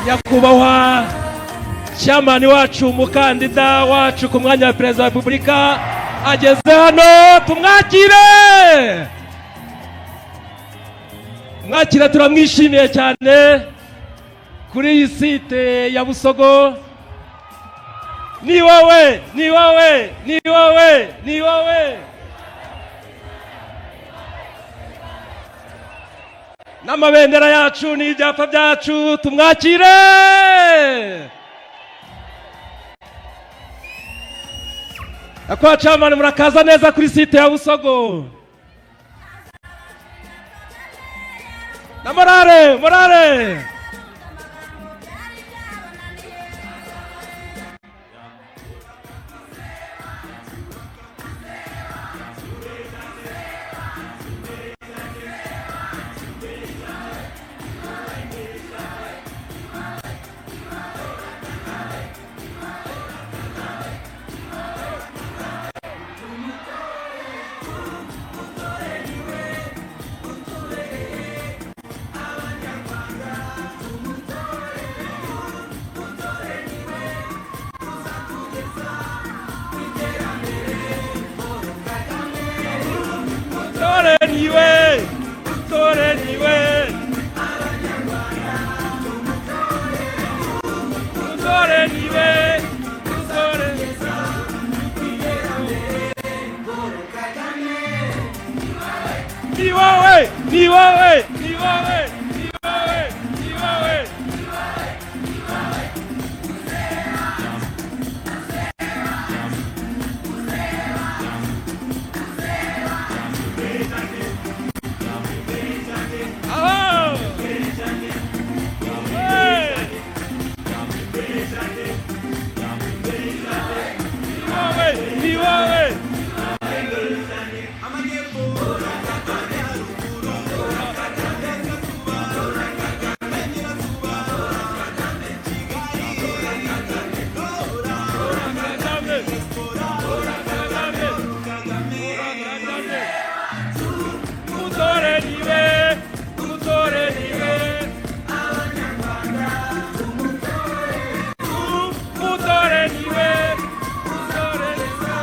Nyakubahwa chairman wacu, umukandida wacu ku mwanya wa Perezida wa Repubulika ageze hano, tumwakire, mwakire. Turamwishimiye cyane kuri iyi site ya Busogo. Ni wowe, ni wowe, ni wowe, ni wowe n'amabendera yacu n'ibyapa byacu, tumwakire. Nyakubahwa chairman, murakaza neza kuri site ya Busogo. Na morale, morale. Tore niwe, tore niwe, tore niwe, tore. Ni wowe, ni wowe, ni wowe, ni wowe, ni wowe. Aho! Hey! Ni wowe, ni wowe. Kagame. Kagame. Kagame. Umutore niwe, umutore niwe. Umutore niwe, umutore niwe.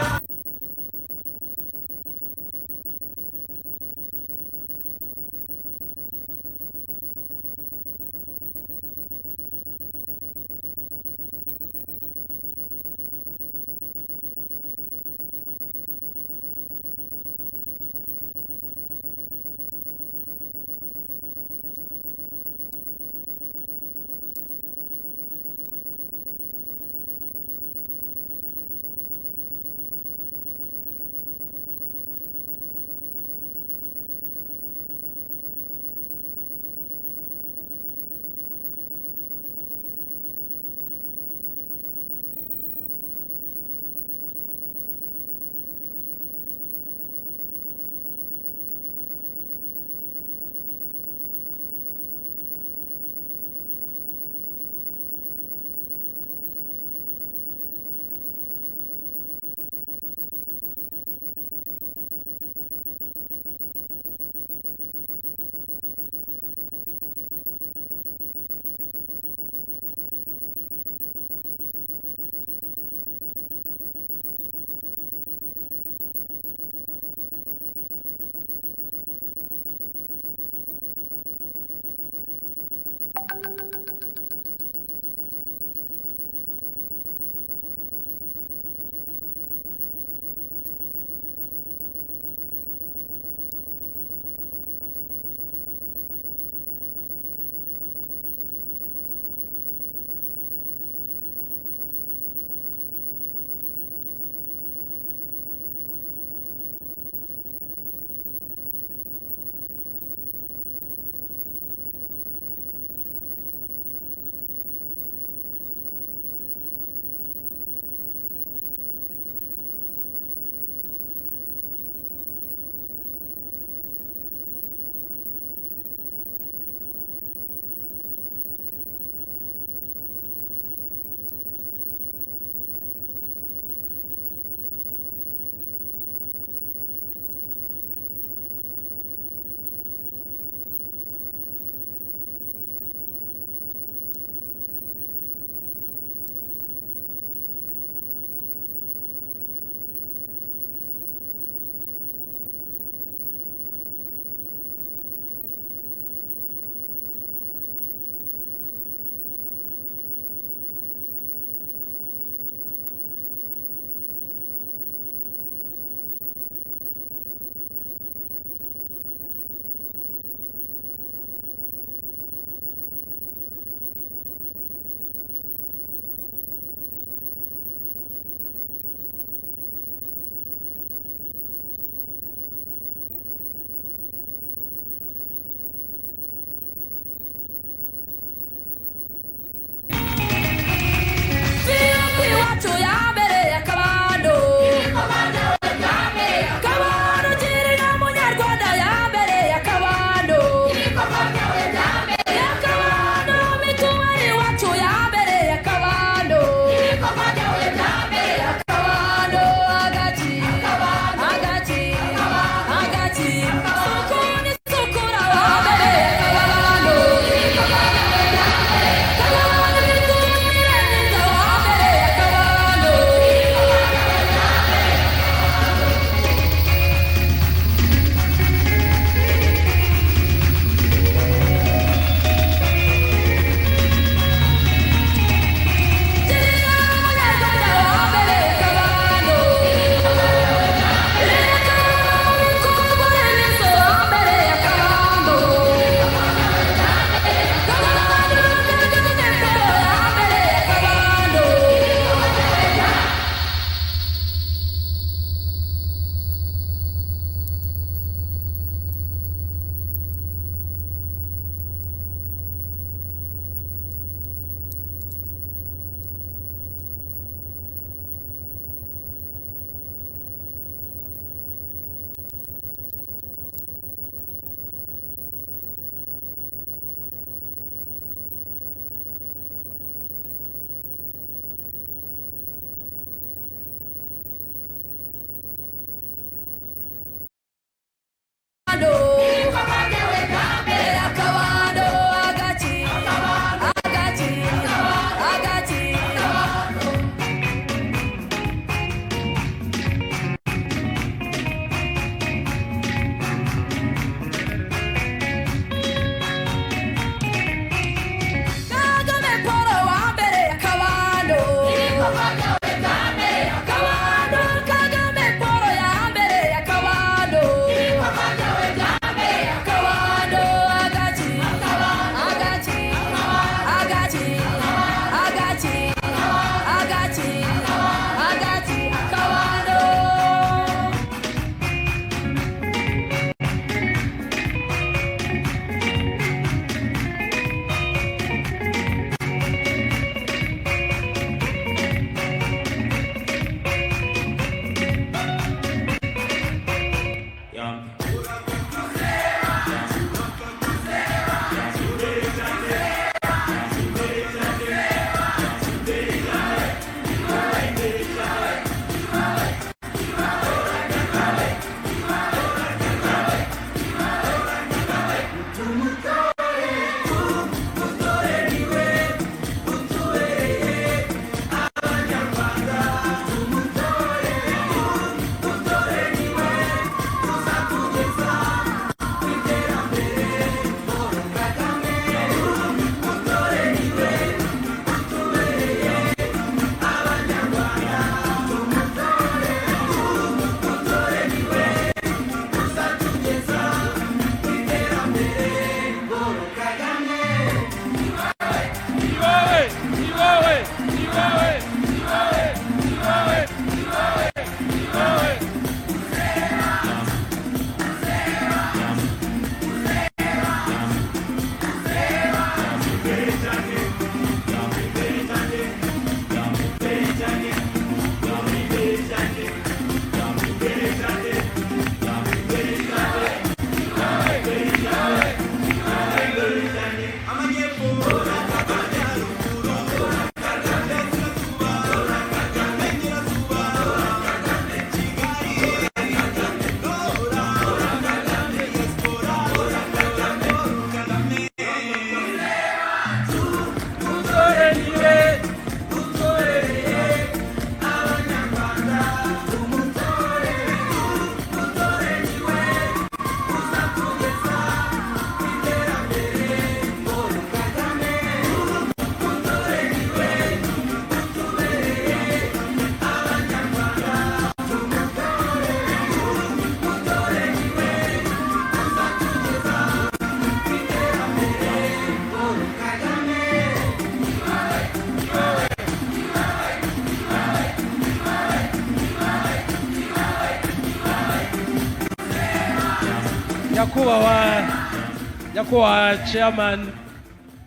Nyakubahwa chairman,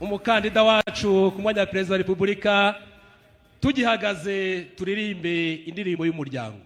umukandida wacu ku mwanya wa Perezida wa Repubulika, tugihagaze turirimbe indirimbo y'umuryango.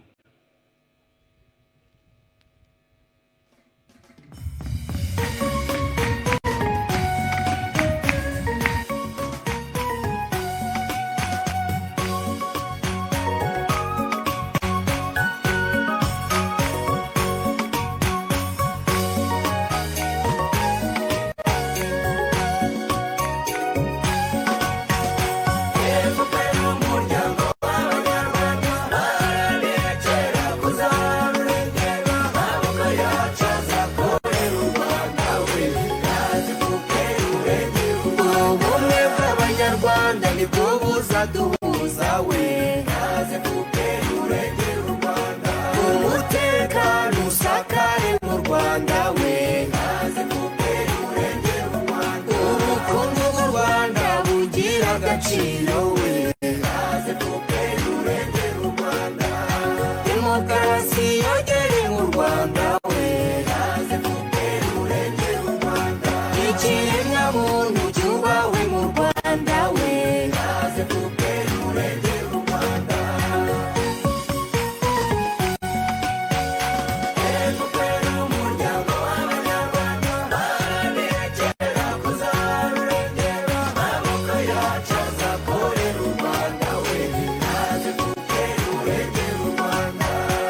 Umuryango w'Abanyarwanda baharaniye kera kuzarurengera, amaboko yacu azakorera u Rwanda we, kazi FPR urengera u Rwanda. Ubumwe bw'Abanyarwanda nibwo buzaduhuza we, kazi FPR urengera u Rwanda. Umutekano usakare mu Rwanda we, kazi FPR urengera u Rwanda. Ubukungu bw'u Rwanda bugira agaciro we, kaze FPR urengera u Rwanda. Demokarasi yogere mu Rwanda we, kaze FPR urengera u Rwanda. Ikiremwamuntu cyubahwe mu Rwanda we, kaze FPR urengera u Rwanda. FPR, umuryango w'Abanyarwanda baharaniye kera kuzarurengera, amaboko yacu azakorera u Rwanda we, kaze FPR urengera u Rwanda.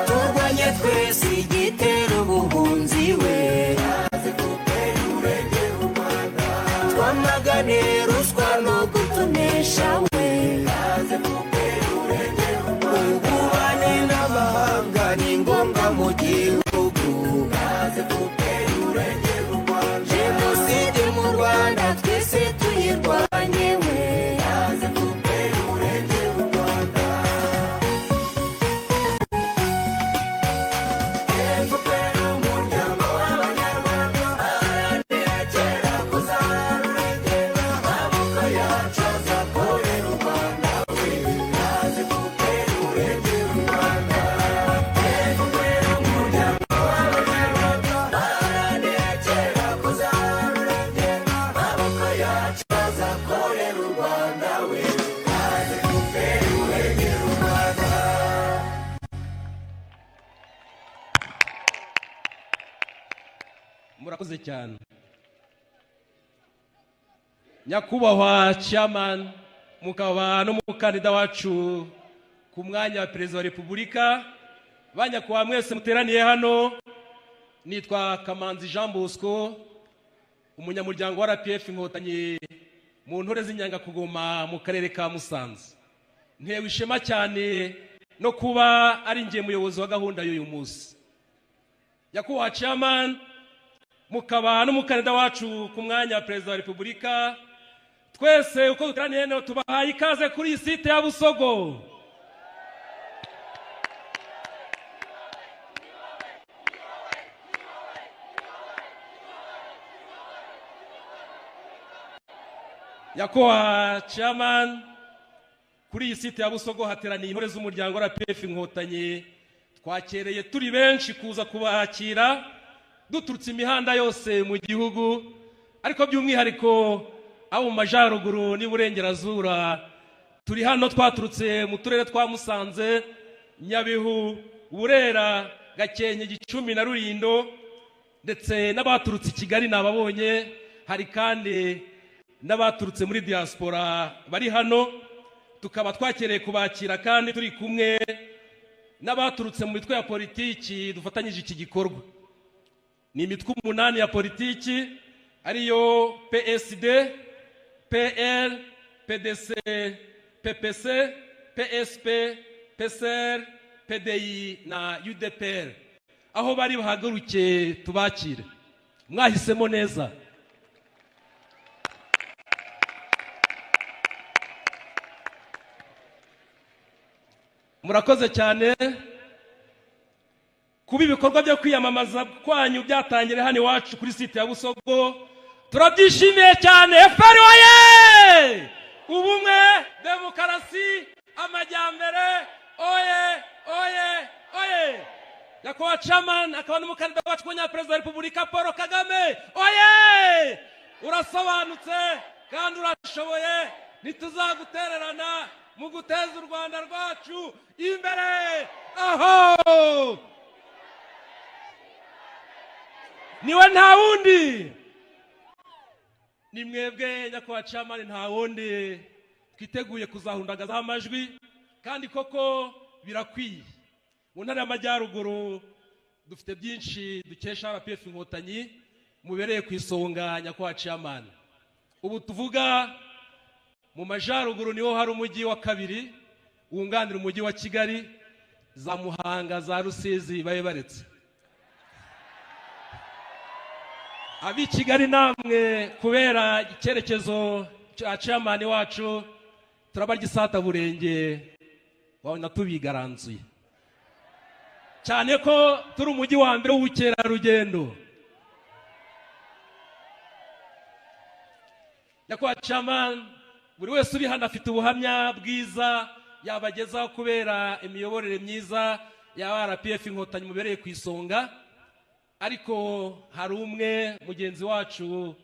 Turwanye twese igitera ubuhunzi we, kaze FPR urengera u Rwanda. Twamagane ruswa no gutonesha we, kaze FPR urengera u Rwanda. Ububanyi n'amahanga ni ngombwa mu gihugu, kaze FPR urengera u Rwanda. Jenoside mu Rwanda twese tuyirwanye we, kaze FPR urengera u Rwanda. FPR, umuryango w'Abanyarwanda baharaniye kera kuzarurengera, amaboko yacu azakorera u Rwanda we, kaze FPR urengera u Rwanda. FPR, umuryango w'Abanyarwanda baharaniye kera kuzarurengera, amaboko yacu azakorera u Rwanda we, kaze FPR urengera u Rwanda. Murakoze cyane, nyakubahwa chairman, mukaba n'umukandida wacu ku mwanya wa Perezida wa Repubulika, ba nyakubahwa mwese muteraniye hano. Nitwa Kamanzi Jean Bosco, umunyamuryango wa RPF Inkotanyi mu Ntore z'Inyangakugoma mu karere ka Musanze. Ntewe ishema cyane no kuba ari njye muyobozi wa gahunda y'uyu munsi. Nyakubahwa chairman, mukaba n'umukandida wacu ku mwanya wa Perezida wa Repubulika, twese uko duteraniye hano tubahaye ikaze kuri iyi site ya Busogo. Nyakubahwa chairman, kuri iyi site ya Busogo hateraniye intore z'umuryango RPF Inkotanyi. Twakereye turi benshi kuza kubakira duturutse imihanda yose mu gihugu, ariko by'umwihariko abo mu majyaruguru n'iburengerazuba. Turi hano twaturutse mu turere twa Musanze, Nyabihu, Burera, Gakenke, Gicumbi na Rulindo, ndetse n'abaturutse i Kigali nababonye. Hari kandi n'abaturutse muri diaspora bari hano. Tukaba twakereye kubakira kandi turi kumwe n'abaturutse mu mitwe ya politiki dufatanyije iki gikorwa. Ni imitwe umunani ya politiki, ariyo PSD, PL, PDC, PPC, PSP, PCR, PDI na UDPR. Aho bari bahaguruke tubakire. Mwahisemo neza. Murakoze cyane kuba ibikorwa byo kwiyamamaza kwanyu byatangiriye hano iwacu kuri site ya Busogo. Turabyishimiye cyane. FPR oye! Ubumwe, demokarasi, amajyambere, oye, oye, oye! Nyakubahwa chairman akaba n'umukandida wacu ku perezida wa Repubulika Paul Kagame, oye! Urasobanutse kandi urashoboye, ntituzagutererana mu guteza u Rwanda rwacu imbere. Aho niwe, nta wundi, ni mwebwe nyakubahwa chairman, nta wundi twiteguye kuzahundagazaho amajwi, kandi koko birakwiye. Mu ntara y'Amajyaruguru dufite byinshi dukesha RPF Inkotanyi, mubereye ku isonga nyakubahwa chairman. Ubu tuvuga mu majyaruguru niho hari umujyi wa kabiri wunganira umujyi wa Kigali, za Muhanga, za Rusizi babe baretse. Ab'i Kigali namwe, kubera icyerekezo cya chairman wacu, turabarya isataburenge, wabona tubigaranzuye cyane ko turi umujyi wa mbere w'ubukerarugendo. Nyakubahwa chairman, buri wese uri hano afite ubuhamya bwiza yabagezaho kubera imiyoborere myiza ya RPF Inkotanyi mubereye ku isonga, ariko hari umwe mugenzi wacu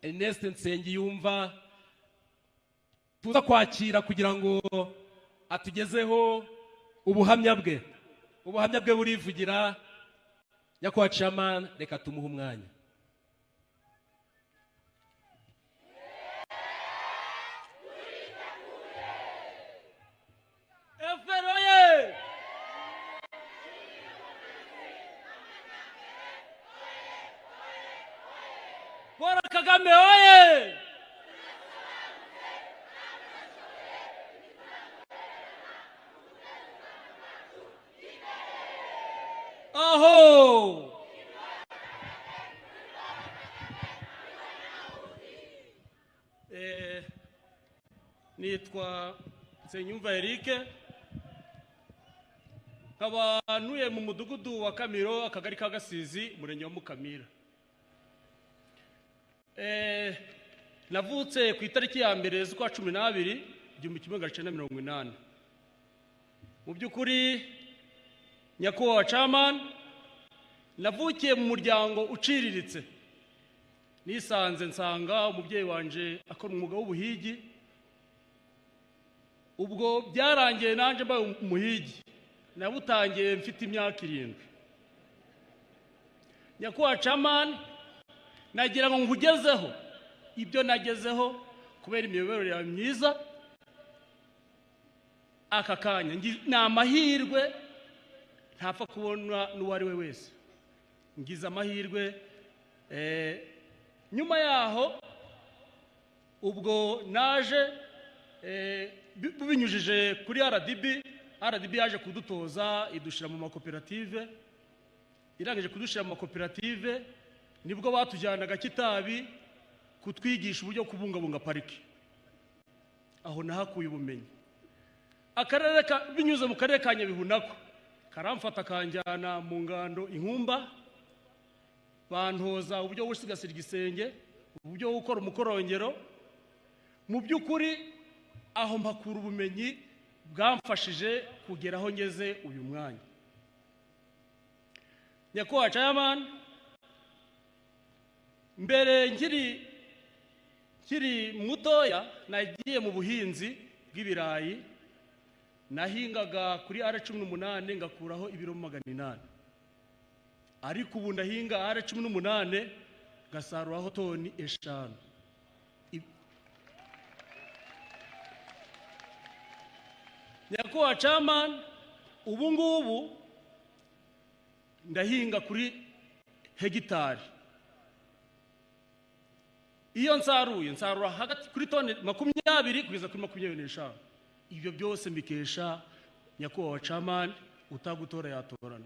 Ernest Nsengiyumva tuza kwakira kugira ngo atugezeho ubuhamya bwe. Ubuhamya bwe burivugira. Nyakubahwa chairman, reka tumuhe umwanya. FPR oye! Paul Kagame oye! Aho! Nitwa Nsengiyumva Eric, nkaba ntuye mu mudugudu wa Kamiro, akagari ka Gasizi, umurenge wa Mukamira. Navutse ku itariki ya 1 z'ukwa 12 1980. Mu by'ukuri nyakubahwa chairman, navukiye mu muryango uciriritse. Nisanze nsanga umubyeyi wanje akora umwuga w'ubuhigi. Ubwo byarangiye nanje mbaye umuhigi, nabutangiye mfite imyaka 7. Nyakubahwa chairman, nagira ngo nkugezeho ibyo nagezeho kubera imiyoborere yawe myiza. Aka kanya ni amahirwe ntapfa kubona n'uwo ari we wese, ngize amahirwe. Nyuma yaho ubwo naje binyujije kuri RDB, RDB yaje kudutoza idushira mu makoperative. Irangije kudushira mu makoperative, nibwo batujyanaga Kitabi kutwigisha uburyo kubungabunga pariki. Aho nahakuye ubumenyi. Akarere binyuze mu karere ka Nyabihu nako karamfata kanjyana mu ngando Inkumba, bantoza uburyo gusigasira igisenge, uburyo gukora umukorongero. Mu by'ukuri aho mpakura ubumenyi bwamfashije kugera aho ngeze uyu mwanya. Nyakubahwa chairman, mbere nkiri mutoya nagiye mu buhinzi bw'ibirayi, nahingaga kuri R18 ngakuraho ibiro 800, ariko ubu ndahinga R18 ngasaruraho toni 5. Nyakubahwa chairman, ubu ngubu ndahinga kuri hegitari. Iyo nsaruye nsarura hagati kuri toni 20 kugeza kuri 25. Ibyo byose mbikesha nyakubahwa chairman, utagutora yatorane.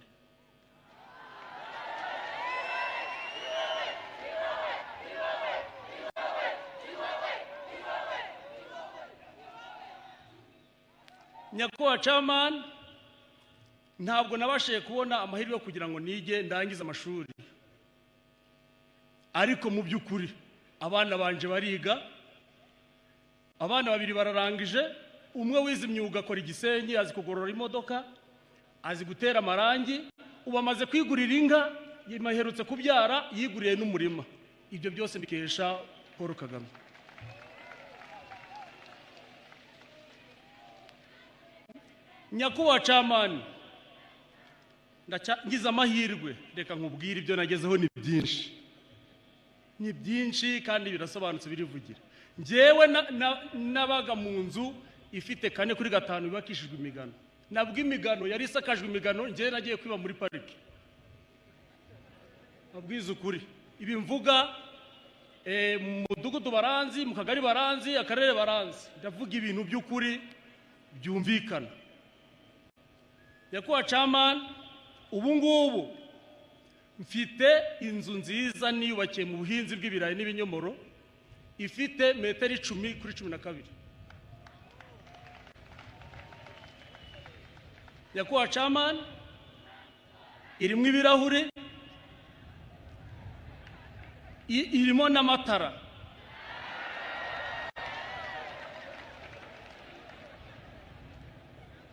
Nyakubahwa chairman, ntabwo nabashije kubona amahirwe yo kugira ngo nige ndangize amashuri, ariko mu by'ukuri abana banje bariga. Abana babiri bararangije, umwe wize imyuga akora igisenyi, azi kugorora imodoka, azi gutera amarangi, Ubu amaze kwigurira inka, iherutse kubyara, yiguriye n'umurima. Ibyo byose mbikesha Paul Kagame. Nyakubahwa Camani, ngize amahirwe, reka nkubwire ibyo nagezeho. Ni byinshi, ni byinshi kandi birasobanutse, birivugira. Njyewe nabaga mu nzu ifite 4 kuri 5, yubakishijwe imigano. Nabwo imigano yari isakajwe imigano. Njyewe nagiye kwiba muri pariki, abwiza ukuri. Ibi mvuga, mu mudugudu baranzi, mu kagari baranzi, akarere baranzi. Ndavuga ibintu by'ukuri byumvikana. Nyakubahwa Camani, ubu ngubu mfite inzu nziza niyubakiye mu buhinzi bw'ibirayi n'ibinyomoro, ifite metero 10 kuri 12. Nyakubahwa Camani, irimo ibirahuri, irimo n'amatara.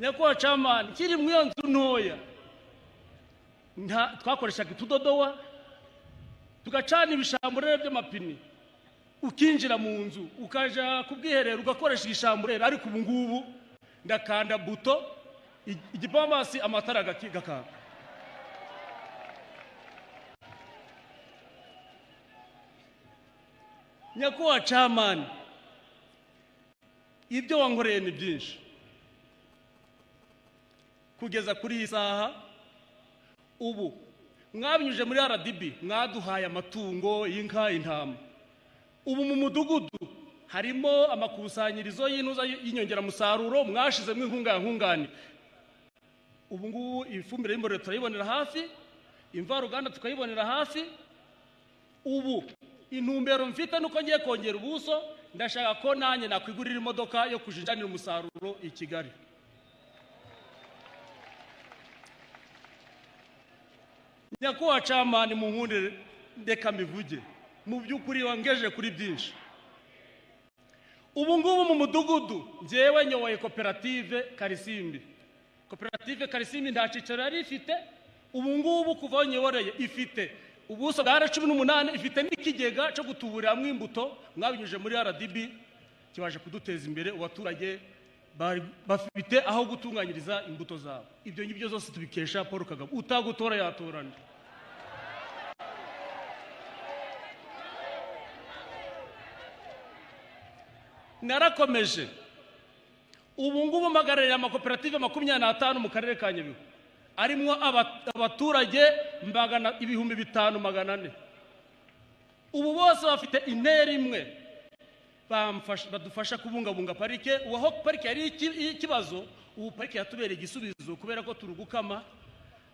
Nyakubahwa Camani, kiri mu iyo nzu ntoya, twakoreshaga utudodowa, tugacana ibishamburere by'amapine, ukinjira mu nzu ukaja ku bwiherero ugakoresha igishamburere. Ariko ubu ngubu ndakanda buto, igipambasi, amatara gakaka. Nyakubahwa Camani, ibyo wankoreye ni byinshi kugeza kuri iyi saha. Ubu mwabinyujije muri RDB, mwaduhaye amatungo y'inka, intama. Ubu mu mudugudu harimo amakusanyirizo y'intuza y'inyongeramusaruro, mwashizemo inkunga ya nkunganire. Ubu ngubu ifumbire y'imborera turayibonera hafi, imvaruganda tukayibonera hafi. Ubu intumbero mfite nuko ngiye kongera ubuso. Ndashaka ko nanjye nakwigurira imodoka yo kujinjanira umusaruro i Kigali. Nyakubahwa Camani, mu nkundire ndeka mbivuge, mu by'ukuri wangejeje kuri byinshi. Ubu ngubu mu mudugudu njyewe nyoboye koperative Karisimbi. Koperative Karisimbi nta cyicaro yari ifite. Ubu ngubu kuva aho nyoboreye, ifite ubuso bwa 18, ifite n'ikigega cyo gutuburiramo imbuto. Mwabinyujije muri RDB kibasha kuduteza imbere. Abaturage bafite aho gutunganyiriza imbuto zabo. Ibyo ngibyo zose tubikesha Paul Kagame. Utagutora yatorana. Narakomeje, ubu ngubu mpagarariye amakoperative 25 mu karere ka Nyabihu, arimo abaturage 5400. Ubu bose bafite intera imwe, badufasha kubungabunga parike. Ubu aho parike yari ikibazo, ubu parike yatubereye igisubizo, kubera ko turi gukama,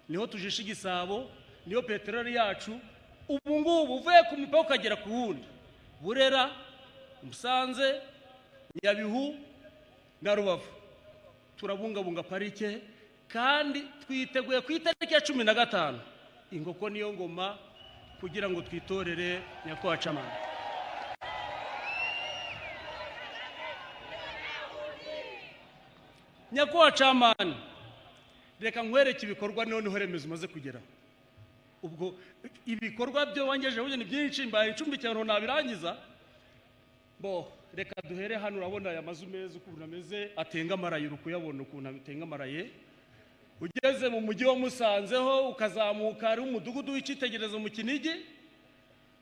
niho tujisha igisabo, niyo peteroli yacu. Ubu ngubu uvuye ku mupaka ukagera ku wundi, Burera, Musanze, Nyabihu na Rubavu, turabungabunga parike. Kandi twiteguye ku itariki ya 15, inkoko niyo ngoma, kugira ngo twitorere nyakubahwa Camani. Nyakubahwa Camani, reka nkwereke ibikorwa noneho remezo umaze kugeraho. Ubwo ibikorwa byo wangejeho ni byinshi, mbaye icumbikiye ahantu nabirangiza. Bo reka duhere hano. Urabona aya mazu meza ukuntu ameze, atengamaraye. Uri kuyabona ukuntu atengamaraye. Ugeze mu mujyi wa Musanzeho, ukazamuka, hari umudugudu w'icyitegererezo mu Kinigi,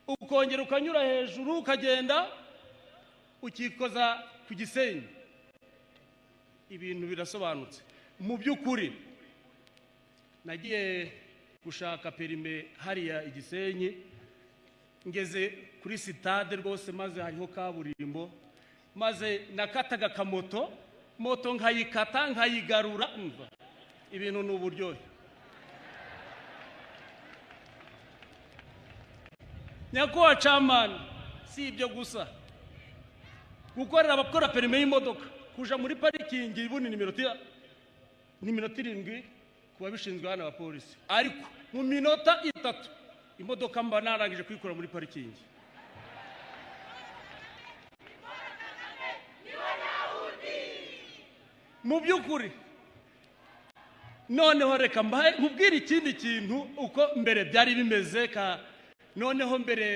ukongera ukanyura hejuru, ukagenda ukikoza ku Gisenyi. Ibintu birasobanutse. Mu by'ukuri nagiye gushaka perime hariya i Gisenyi, ngeze kuri sitade rwose, maze hariho kaburimbo, maze nakataga akamoto, moto nkayikata nkayigarura. Umva, ibintu ni uburyohe. Nyakubahwa Camani, si ibyo gusa. Gukorera abakora perime y'imodoka, kuja muri parikingi ubundi ni iminota 7 ku babishinzwe hano, abapolisi, ariko mu minota 3 imodoka mba narangije kuyikura muri parikingi. Mu by'ukuri Noneho reka mbahe nkubwire ikindi kintu uko mbere byari bimeze. Ka noneho mbere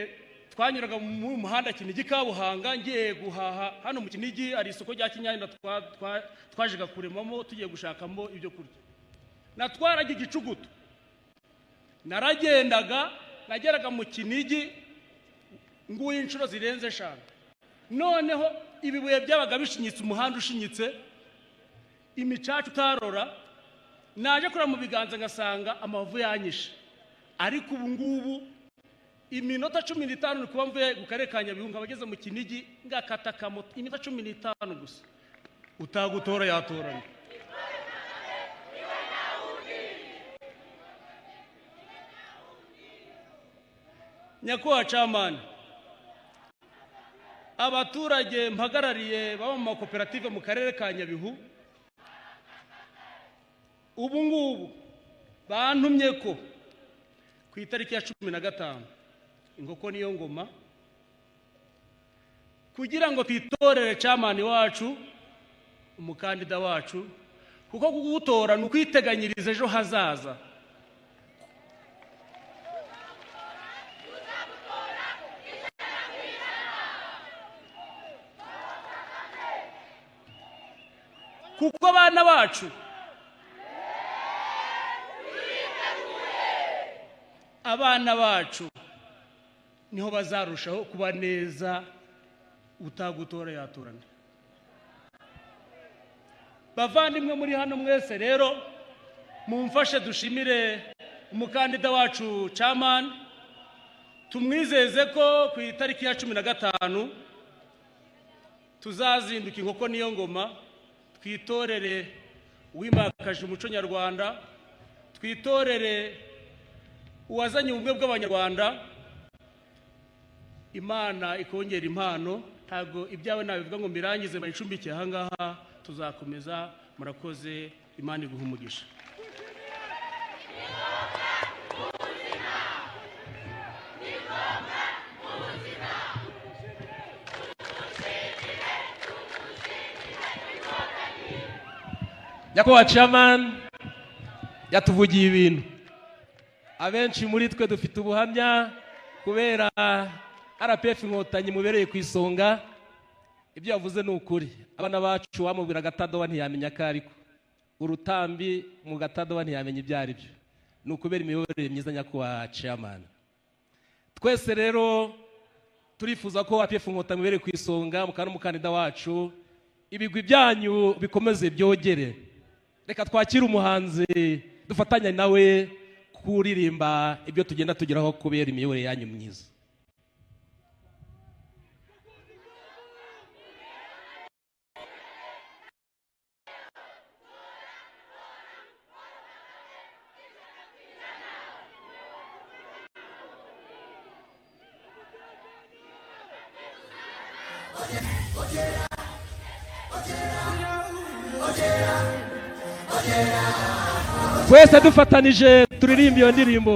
twanyuraga mu muhanda Kinigi Kabuhanga, ngiye guhaha hano mu Kinigi, hari isoko rya Kinyanira twajyaga kuremamo tugiye gushakamo ibyo kurya. Natwaraga igicugutu, naragendaga, nageraga mu Kinigi nguye inshuro zirenze 5. Noneho ibibuye byabaga bishinyitse, umuhanda ushinyitse, imicaca utarora, naje kura mu biganza ngasanga amavu yanyishe. Ariko ubu ngubu iminota 15 ni kuba mvuye ku karere ka Nyabihu nkaba ngeze mu Kinigi, ngakata akamoto iminota 15 gusa. Utagutora yatoranye. Nyakubahwa Chairman, abaturage mpagarariye baba mu makoperative mu karere ka Nyabihu, ubu ngubu bantumye ko ku itariki ya 15 inkoko niyo ngoma, kugira ngo twitorere chairman wacu, umukandida wacu, kuko kugutora ni ukwiteganyiriza ejo hazaza. Kuko abana bacu, abana bacu niho bazarushaho kuba neza, utagutora yatorana. Bavandimwe muri hano mwese rero, mumfashe dushimire umukandida wacu Chairman, tumwizeze ko ku itariki ya 15 tuzazinduka inkoko niyo ngoma, twitorere uwimakaje umuco nyarwanda, twitorere uwazanye ubumwe bw'Abanyarwanda. Imana ikongera impano, ntabwo ibyawe nabivuga ngo mbirangize bayicumbikiye aha ngaha, tuzakomeza. Murakoze, Imana iguhe umugisha. Nyakubahwa Chairman yatuvugiye ibintu abenshi muri twe dufite ubuhamya kubera RPF Inkotanyi mubereye ku isonga. Ibyo yavuze ni ukuri. Abana bacu bamubwira agatadowa ntiyamenya ko ariko urutambi mu gatadowa ntiyamenya ibyo ari byo. Ni ukubera imiyoborere myiza nyakubahwa Chairman. Twese rero turifuza ko RPF Inkotanyi mubereye ku isonga, mukaba n'umukandida wacu, ibigwi byanyu bikomeze byogere. Reka twakire umuhanzi dufatanya nawe kuririmba ibyo tugenda tugeraho kubera imiyoborere yanyu myiza. Twese dufatanije turirimba iyo ndirimbo.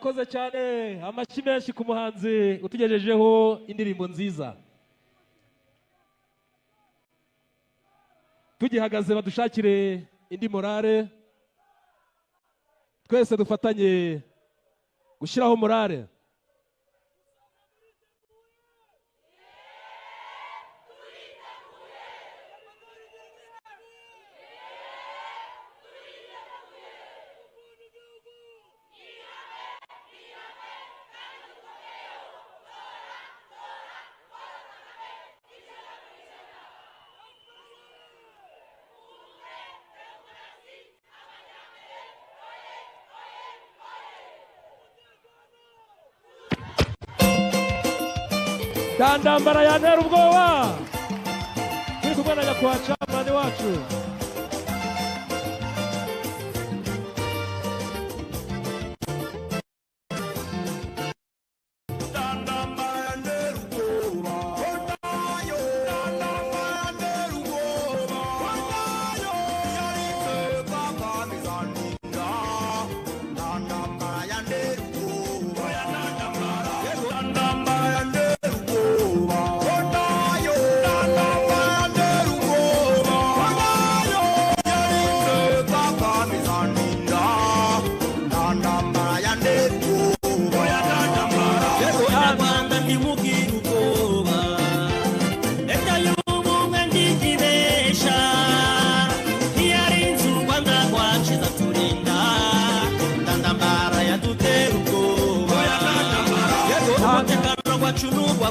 Murakoze cyane, amashyi menshi ku muhanzi utugejejeho indirimbo nziza. Tugihagaze badushakire indi morale, twese dufatanye gushyiraho morale. Dandambara yantera ubwoba, turi kumwe na nyakubahwa chairman wacu.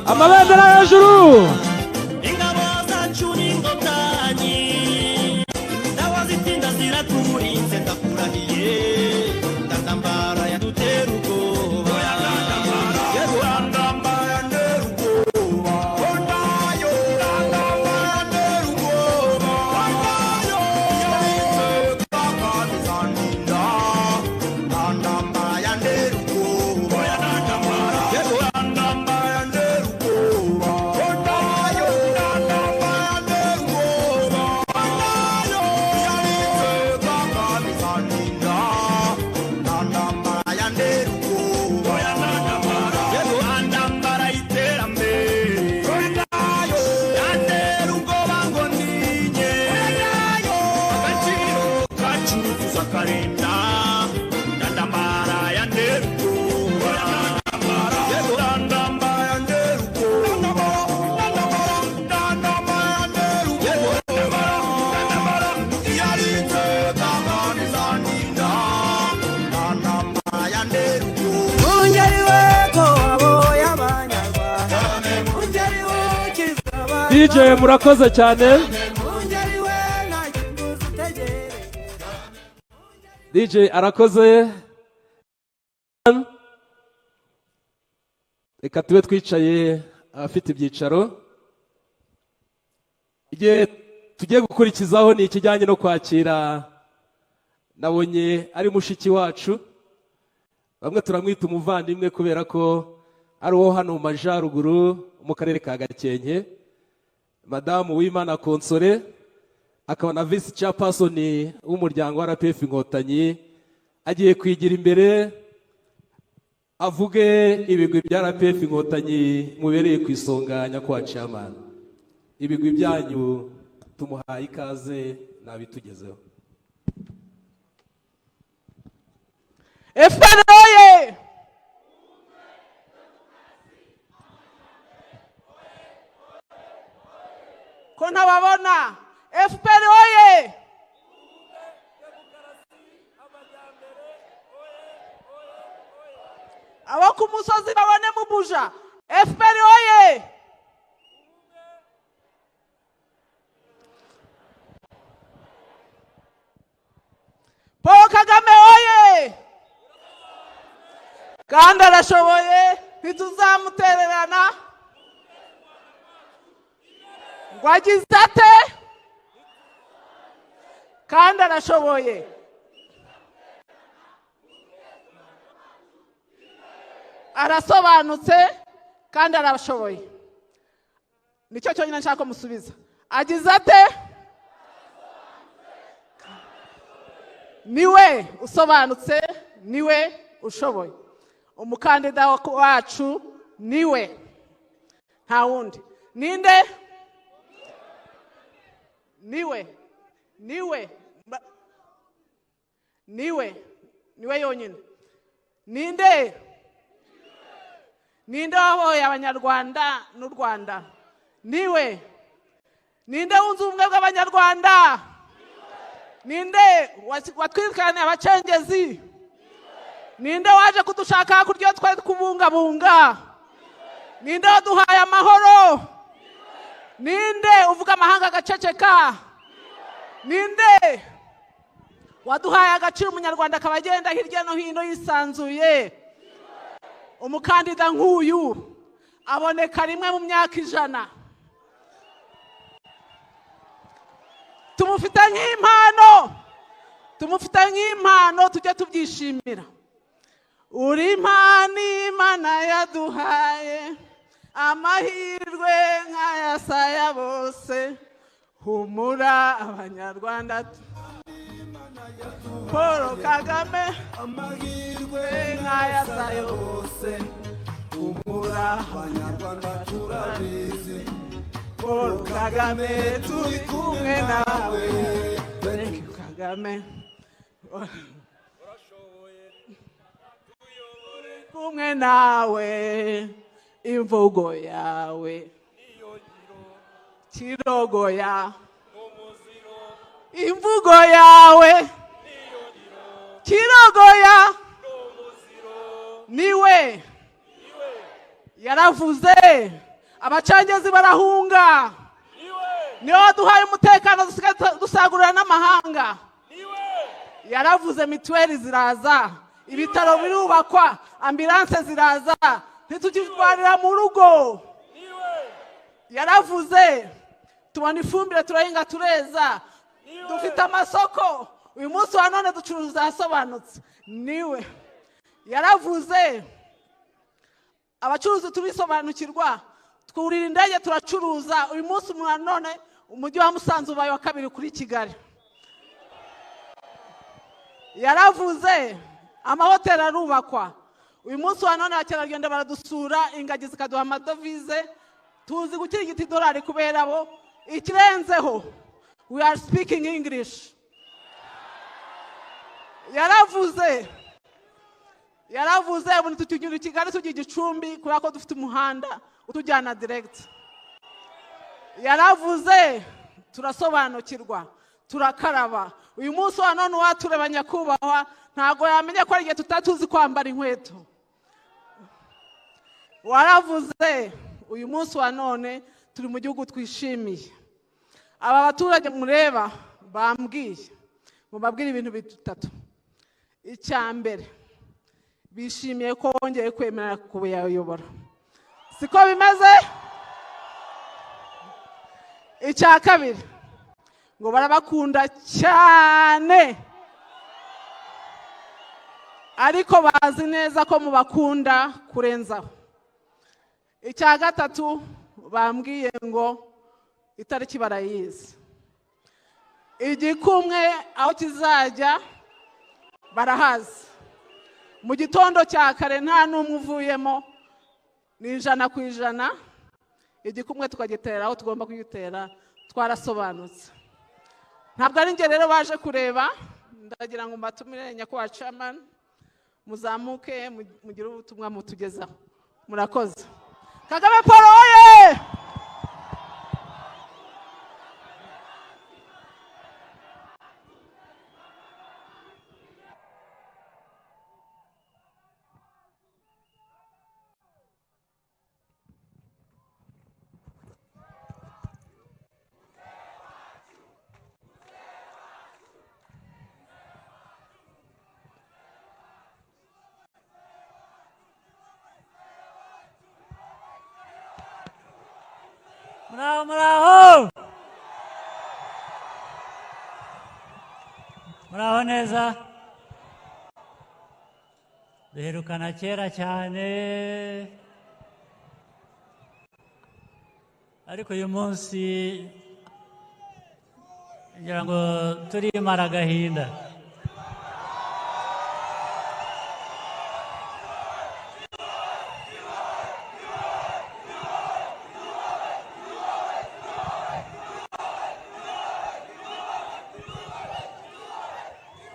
Amabendera hejuru. Ingabo zacu n'inkotanyi ndawazitinda ziraturinze, ndakurahiye ndandambara yadutera ubwoba. DJ murakoze cyane. DJ arakoze. Reka tube twicaye abafite ibyicaro. Igihe tugiye gukurikizaho ni ikijyanye no kwakira, nabonye ari mushiki wacu, bamwe turamwita umuvandimwe kubera ko ari uwo hano mu majyaruguru mu karere ka Gakenke, Madamu Uwimana Konsore, akaba na vice chairperson w'umuryango wa RPF Inkotanyi. Agiye kwigira imbere avuge ibigwi bya RPF Inkotanyi mubereye ku isonga. Nyakubahwa chairman, ibigwi byanyu tumuhaye ikaze nabitugezeho. FPR oye! Ko ntababona. FPR oye! Abo ku musozi babone mubuja. FPR oye! Paul Kagame oye! Kandi arashoboye, ntituzamutererana. Ngo agize ate? Kandi arashoboye. Arasobanutse kandi arashoboye. Nicyo cyonyine nshaka ko musubiza. Agize ate? Niwe usobanutse, niwe ushoboye. Umukandida wacu niwe, nta wundi. Ninde? Niwe, niwe, niwe, niwe yonyine. Ninde? Ninde wabohoye Abanyarwanda n'u Rwanda? Niwe. Ninde wunze ubumwe bw'Abanyarwanda? Ninde watwirukanye abacengezi? Ninde waje kudushaka hakurya twari kubungabunga? Ninde waduhaye amahoro? Ninde uvuga amahanga agaceceka? Ninde waduhaye agaciro Umunyarwanda akaba agenda hirya no hino yisanzuye? Umukandida nk'uyu aboneka rimwe mu myaka 100. Tumufite nk'impano, tumufite nk'impano, tujye tubyishimira. Uri impano Imana yaduhaye, amahirwe nk'ayasaya bose. Humura Abanyarwanda, Paul Kagame, amahirwe nk'ayasaya bose. Humura Abanyarwanda turabizi, Paul Kagame turi kumwe nawe. Thank you Kagame. Kumwe nawe, imvugo yawe kirogoya, imvugo yawe kirogoya. Niwe yaravuze, abacengezi barahunga. Niwe waduhaye umutekano, dusigaye dusagurira n'amahanga. Yaravuze, mituweli ziraza, ibitaro birubakwa, ambilanse ziraza, ntitukirwarira mu rugo. Yaravuze, tubona ifumbire, turahinga, tureza, dufite amasoko. Uyu munsi wa none ducuruza ahasobanutse. Niwe yaravuze, abacuruzi turisobanukirwa, twurira indege turacuruza. Uyu munsi wa none umujyi wa Musanze ubaye wa 2 kuri Kigali. Yaravuze, amahoteli arubakwa. Uyu munsi wa none abakerarugendo baradusura, ingagi zikaduha amadovize, tuzi gukirigita idolari kubera bo. Ikirenzeho, we are speaking English. Yaravuze, yaravuze, ubu tukinyura i Kigali tujya i Gicumbi kubera ko dufite umuhanda utujyana direct. Yaravuze, turasobanukirwa, turakaraba. Uyu munsi wa none uwatureba nyakubahwa ntago yamenya ko ari igihe tutatuzi kwambara inkweto. Waravuze, uyu munsi wa none turi mu gihugu twishimiye. Aba baturage mureba bambwiye mubabwire ibintu bitatu. Icya mbere, bishimiye ko wongeye kwemera kubayobora, siko bimeze? Icya kabiri, ngo barabakunda cyane, ariko bazi neza ko mubakunda kurenzaho. Icya gatatu, bambwiye ngo itariki barayizi, igikumwe aho kizajya barahazi. Mu gitondo cya kare nta n'umwe uvuyemo, ni 100%. Igikumwe tukagitera aho tugomba kugitera, twarasobanutse. Ntabwo ari njye rero baje kureba, ndagira ngo mbatumire nyakubahwa chairman, muzamuke mugire ubutumwa mutugezaho. Murakoze. Kagame Paul oye! Muraho, muraho, muraho neza. Duherukana kera cyane, ariko uyu munsi ngira ngo turimara agahinda.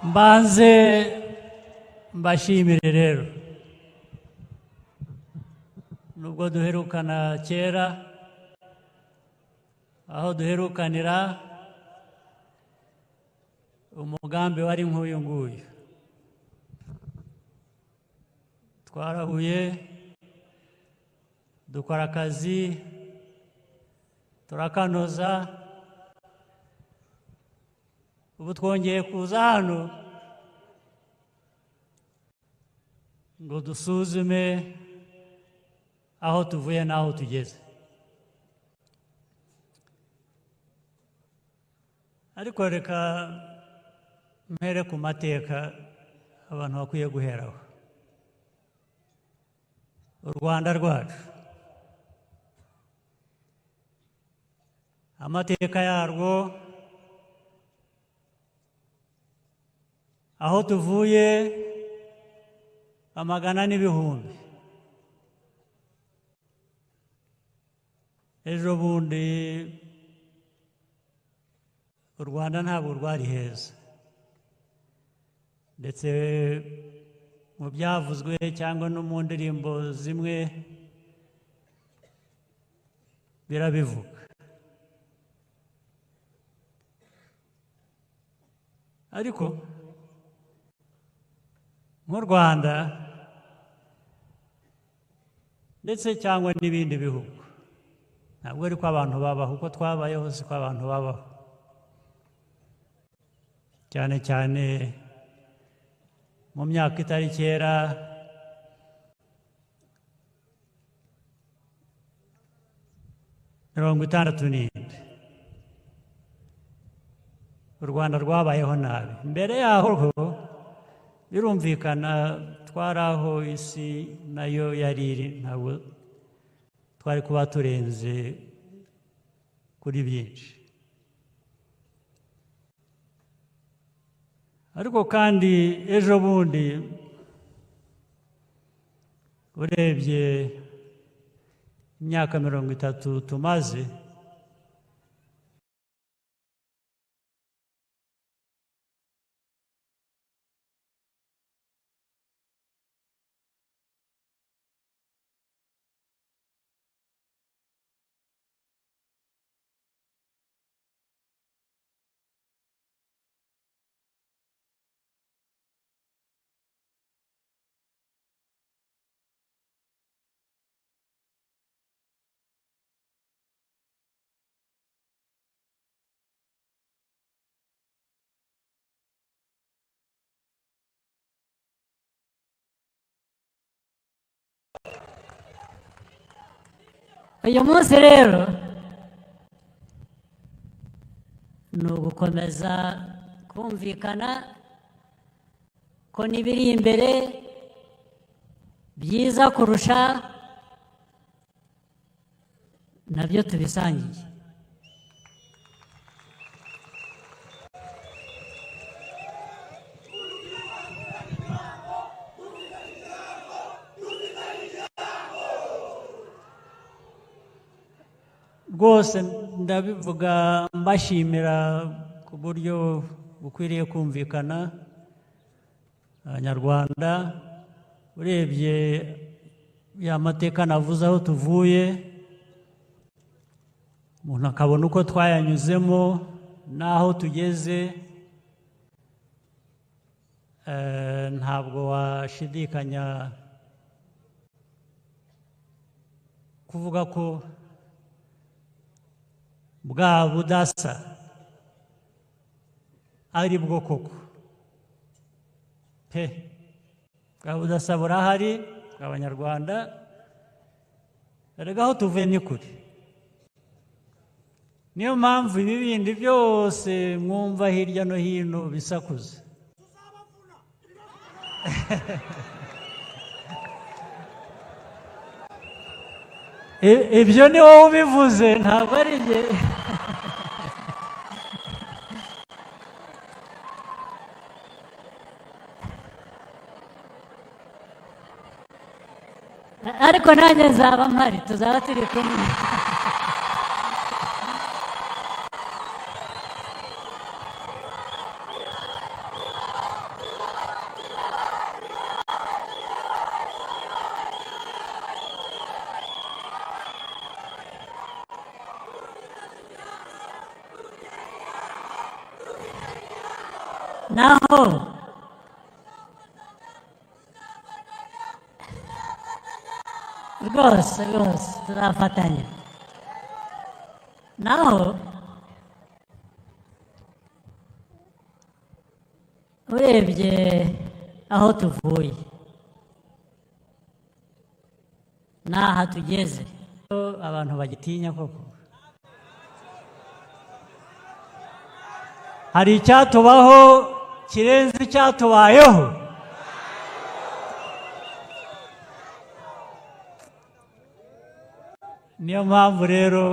Mbanze mbashimire rero, nubwo duherukana kera, aho duherukanira umugambi wari nk'uyu nguyu, twarahuye, dukora akazi, turakanoza. Ubu twongeye kuza hano ngo dusuzume aho tuvuye n'aho tugeze. Ariko reka mpere ku mateka abantu bakwiye guheraho. U Rwanda rwacu, amateka yarwo, aho tuvuye, amagana n'ibihumbi. Ejo bundi u Rwanda ntabwo rwari heza, ndetse mu byavuzwe cyangwa no mu ndirimbo zimwe birabivuga. Ariko nk'u Rwanda ndetse cyangwa n'ibindi bihugu, ntabwo ari ko abantu babaho uko twabayeho, siko abantu babaho, cyane cyane mu myaka itari kera. 67 u Rwanda rwabayeho nabi. Mbere yaho birumvikana twari aho isi nayo yari iri, ntabwo twari kuba turenze kuri byinshi. Ariko kandi ejo bundi urebye imyaka 30 tumaze, Uyu munsi rero ni ugukomeza kumvikana ko n'ibiri imbere byiza kurusha nabyo tubisangiye. Rwose ndabivuga mbashimira ku buryo bukwiriye kumvikana. Abanyarwanda, urebye ya mateka navuze aho tuvuye, umuntu akabona uko twayanyuzemo n'aho tugeze, ntabwo washidikanya kuvuga ko bwa budasa ari bwo koko pe. Bwa budasa burahari bw'Abanyarwanda, erega aho tuvuye ni kure. Niyo mpamvu ibi bindi byose mwumva hirya no hino bisakuza. Ibyo ni wowe ubivuze, ntabwo ari njye. Ariko nanjye nzaba mpari, tuzaba turi kumwe. Naho rwose rwose tuzafatanya. Naho urebye aho tuvuye n'aha tugeze, abantu bagitinya koko. Hari icyatubaho kirenze icyatubayeho. Niyo mpamvu rero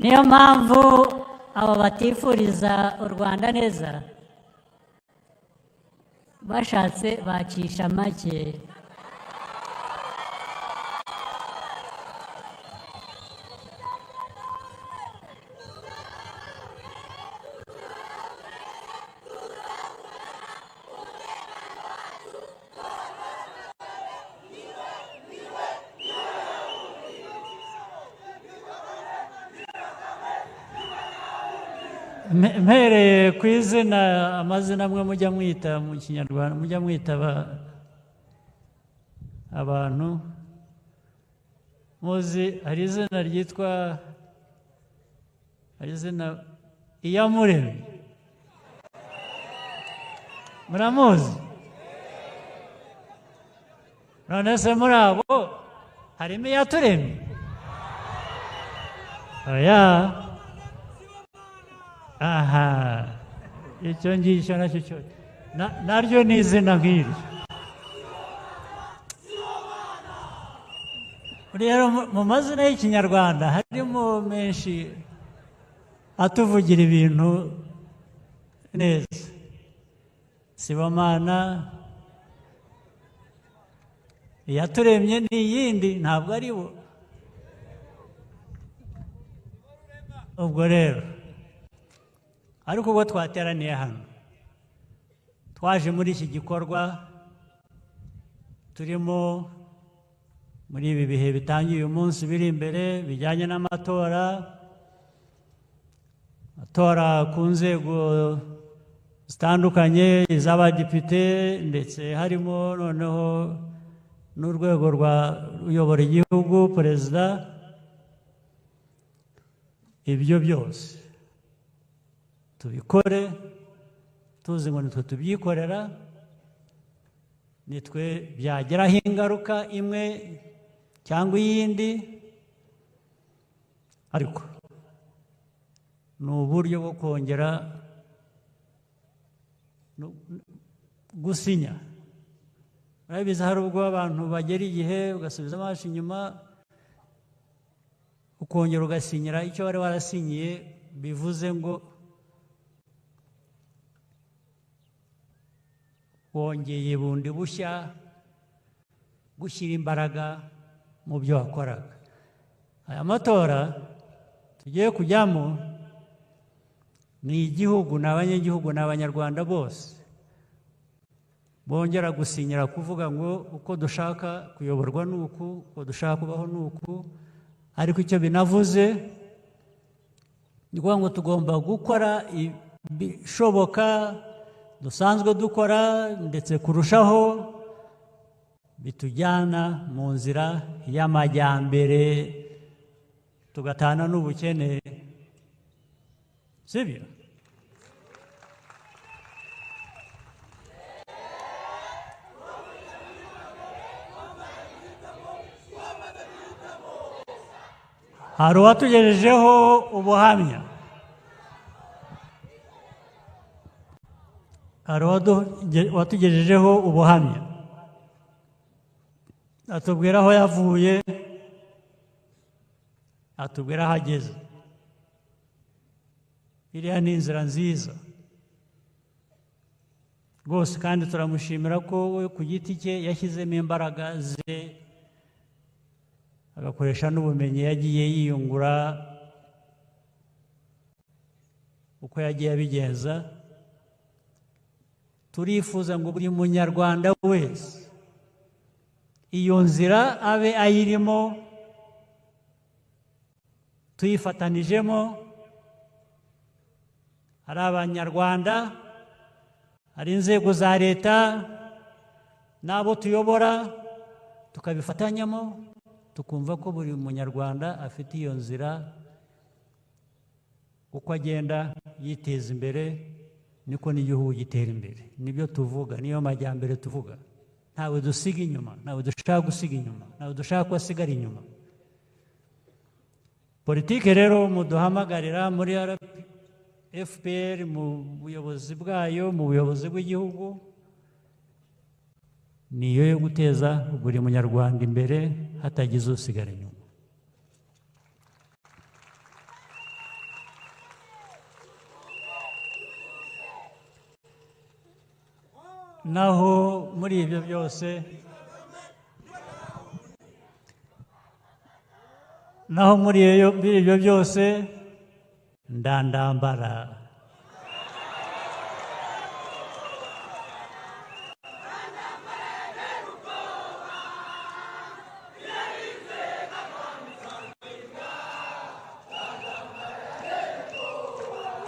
niyo mpamvu abo batifuriza u Rwanda neza bashatse bacisha make. Mpereye ku izina, amazina amwe mujya mwita mu Kinyarwanda, mujya mwita abantu muzi, hari izina ryitwa, hari izina Iyamuremye, muramuzi? None se muri abo harimo Iyaturemye? Oya. Aha, icyo ngicyo nacyo cyo naryo ni izina nk'iryo. Rero mu mazina y'Ikinyarwanda harimo menshi atuvugira ibintu neza. Sibomana, Iyaturemye ni iyindi, ntabwo ari bo. Ubwo rero ariko ubwo twateraniye hano, twaje muri iki gikorwa turimo muri ibi bihe bitangiye uyu munsi biri imbere bijyanye n'amatora, amatora ku nzego zitandukanye, iz'abadepite, ndetse harimo noneho n'urwego rwa uyobora igihugu, perezida. Ibyo byose tubikore tuzi ngo nitwe tubyikorera, nitwe byageraho ingaruka imwe cyangwa iyindi, ariko ni uburyo bwo kongera gusinya. Murabizi hari ubwo abantu bagera igihe ugasubiza amaso inyuma ukongera ugasinyira icyo wari warasinyiye, bivuze ngo wongeye bundi bushya gushyira imbaraga mu byo wakoraga. Aya matora tugiye kujyamo ni igihugu, ni abanyagihugu, ni abanyarwanda bose bongera gusinyira kuvuga ngo uko dushaka kuyoborwa nuku, uko dushaka kubaho nuku. Ariko icyo binavuze ni ukuvuga ngo tugomba gukora ibishoboka dusanzwe dukora, ndetse kurushaho bitujyana mu nzira y'amajyambere, tugatana n'ubukene, sibyo? Hari uwatugejejeho ubuhamya, hari uwatugejejeho ubuhamya, atubwira aho yavuye, atubwira aho ageze. Iriya ni inzira nziza. Rwose kandi turamushimira ko we ku giti cye yashyizemo imbaraga ze, agakoresha n'ubumenyi yagiye yiyungura uko yagiye abigenza. Turifuza ngo buri munyarwanda wese iyo nzira abe ayirimo, tuyifatanijemo, ari abanyarwanda, hari inzego za leta n'abo tuyobora, tukabifatanyamo, tukumva ko buri munyarwanda afite iyo nzira. Uko agenda yiteza imbere niko n'igihugu gitera imbere. Nibyo tuvuga, niyo majyambere tuvuga. Ntawe dusiga inyuma, ntawe dushaka gusiga inyuma, ntawe dushaka ko asigara inyuma. Politike rero muduhamagarira muri FPR, mu buyobozi bwayo, mu buyobozi bw'igihugu, niyo yo guteza buri munyarwanda imbere hatagize usigara inyuma. Naho muri ibyo byose, naho muri ibyo byose ndandambara.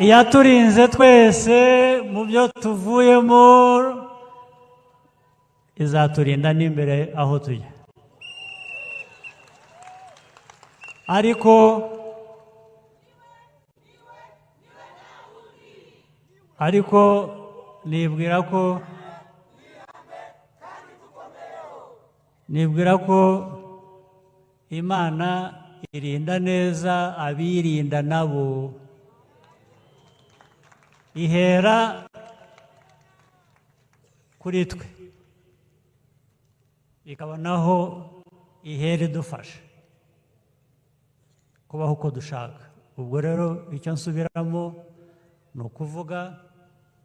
Iyaturinze twese mu byo tuvuyemo, izaturinda n'imbere aho tujya. Ariko nibwira ko Imana irinda neza abirinda nabo, ihera kuri twe ikaba naho ihera idufasha kubaho uko dushaka. Ubwo rero icyo nsubiramo ni ukuvuga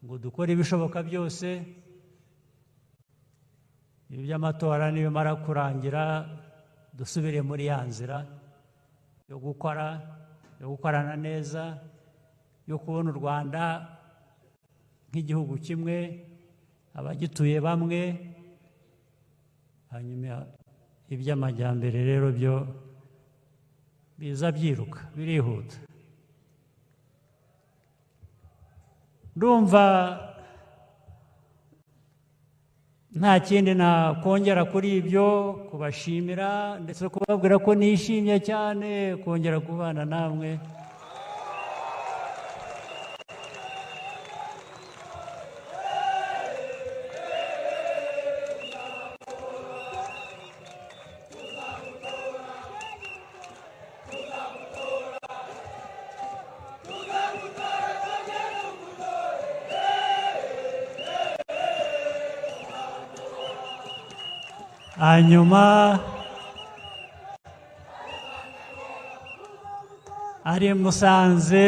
ngo dukore ibishoboka byose, iby'amatora nibimara kurangira dusubire muri ya nzira yo gukora, yo gukorana neza, yo kubona u Rwanda nk'igihugu kimwe, abagituye bamwe. Hanyuma iby'amajyambere rero byo biza byiruka, birihuta. Ndumva nta kindi nakongera kuri ibyo, kubashimira ndetse no kubabwira ko nishimye cyane kongera kubana namwe. Hanyuma ari Musanze,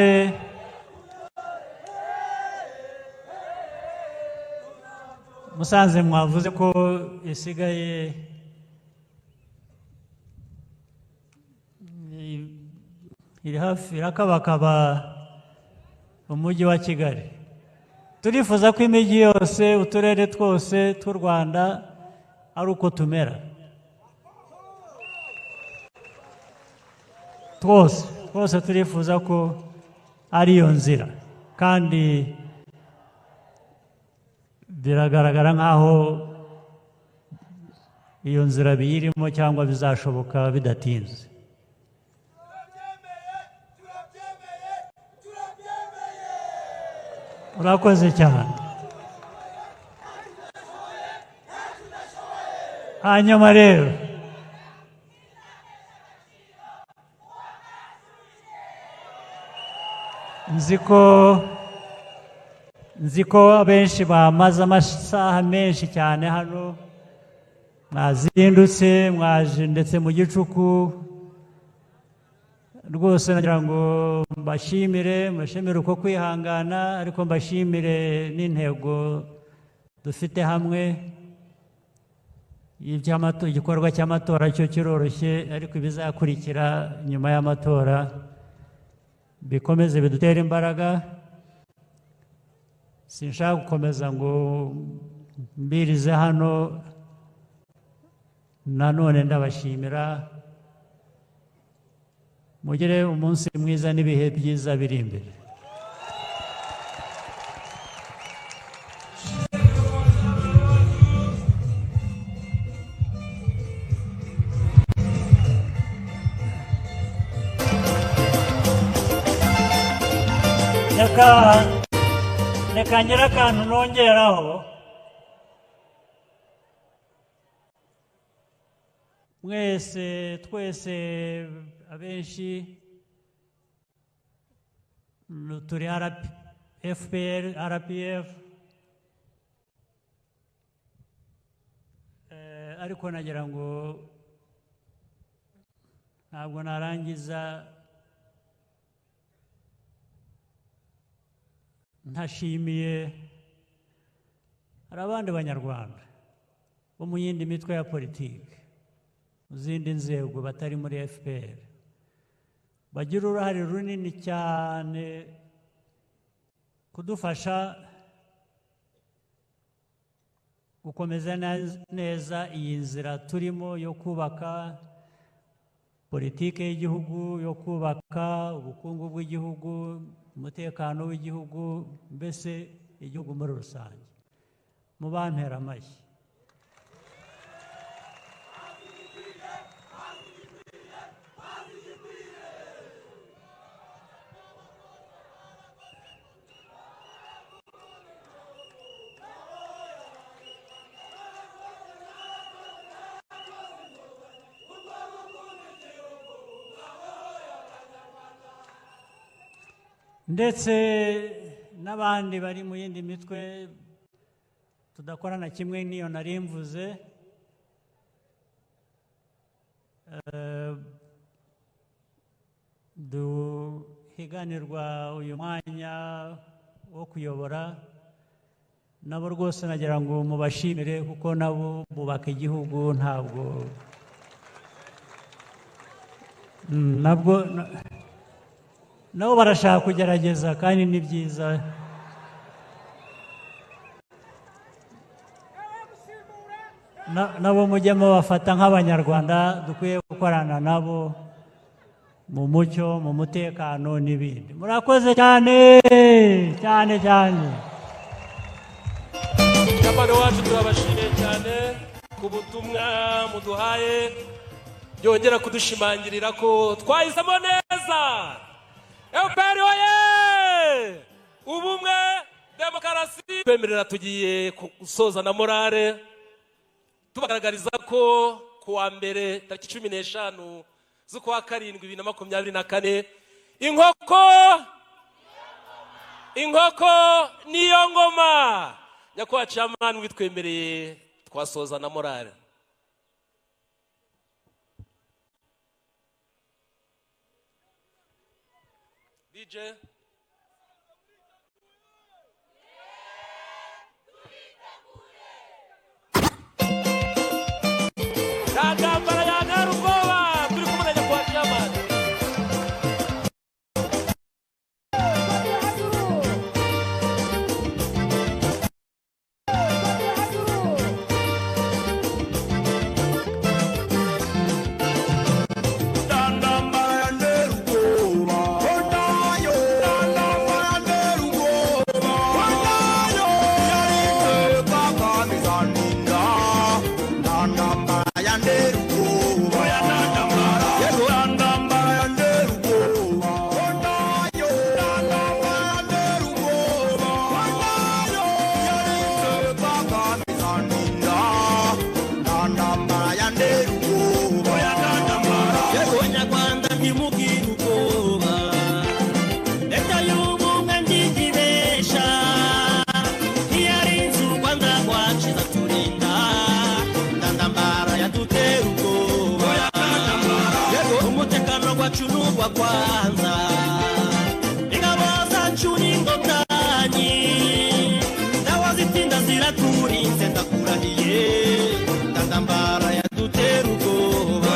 Musanze mwavuze ko isigaye iri hafi irakabakaba umujyi wa Kigali. Turifuza ko imijyi yose, uturere twose tw'u Rwanda ari uko tumera twose, twose turifuza ko ari iyo nzira, kandi biragaragara nk'aho iyo nzira biyirimo cyangwa bizashoboka bidatinze. Urakoze cyane. Hanyuma rero nzi ko abenshi bamaze amasaha menshi cyane hano, mwazindutse, mwaje ndetse mu gicuku. Rwose nagira ngo mbashimire, mbashimire uko kwihangana, ariko mbashimire n'intego Dufite hamwe igikorwa cy'amatora cyo kiroroshye, ariko ibizakurikira nyuma y'amatora bikomeze bidutere imbaraga. Sinshaka gukomeza ngo mbirize hano, nanone ndabashimira. Mugire umunsi mwiza n'ibihe byiza biri imbere. Reka ngire akantu nongeraho. Mwese, twese, abenshi turi FPR, RPF, ariko nagira ngo ntabwo narangiza ntashimiye. Hari abandi banyarwanda bo mu yindi mitwe ya politiki, mu zindi nzego, batari muri FPR, bagira uruhare runini cyane kudufasha gukomeza neza iyi nzira turimo yo kubaka politiki y'igihugu, yo kubaka ubukungu bw'igihugu, umutekano w'igihugu, mbese igihugu muri rusange. Mubampera amashyi. Ndetse n'abandi bari mu yindi mitwe tudakorana kimwe n'iyo nari mvuze, duhiganirwa uyu mwanya wo kuyobora, nabo rwose nagira ngo mubashimire, kuko nabo bubaka igihugu. Ntabwo nabwo nabo barashaka kugerageza, kandi ni byiza. Nabo mujye mubafata nk'abanyarwanda dukwiye gukorana nabo mu mucyo, mu mutekano n'ibindi. Murakoze cyane cyane cyane. Nyamara wacu turabashimiye cyane ku butumwa muduhaye, byongera kudushimangirira ko twahisemo neza. FPR oye! Ubumwe, demokarasi. Twemerera tugiye gusoza na morale, tubagaragariza ko ku wa mbere tariki 15 z'ukwa karindwi 2024, inkoko niyo ngoma. Nyakubahwa Chairman, witwemereye twasoza na morale. DJ. Yagambara yagara ubwoba, turi kumwe na nyakubahwa Chairman. Abanyarwanda ntimugire ubwoba, leta y'ubumwe ntigibesha, ntiyarinze u Rwanda rwacu iraturinda, ndandambara yadutera ubwoba, umutekano wacu n'uwa kwanza, ingabo zacu n'ingotanyi, nawe zitinda zira. Iraturinze ndakurahiye, ndandambara yadutera ubwoba.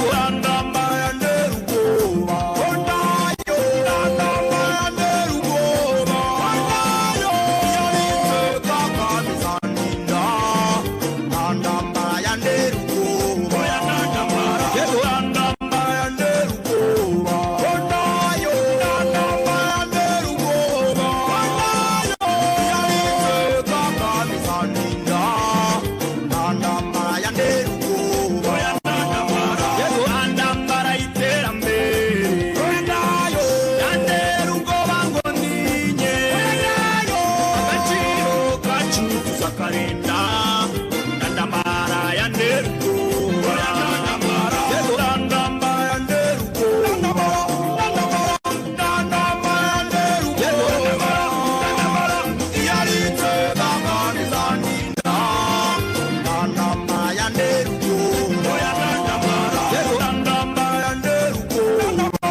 Ndandambara yantera ubwoba, ndayo. Ndandambara yantera ubwoba, ndayo. Yarinze kakabizandinda. Ndandambara yantera ubwoba, ndandambara yantera ubwoba, ndayo. Ndandambara yantera ubwoba, ndayo. Yarinze kakabizandinda. Ndandambara yantera ubwoba, ndandambara y'iterambere, ndayo. Yantera ubwoba ngo ntinye agaciro kacu tuzakarinda. Ndandambara yantera ubwoba, ndandambara yantera ubwoba, ndandambara yantera ubwoba, yarinze kakabizandinda. Ndandambara yantera ubwoba, ndandambara yantera ubwoba,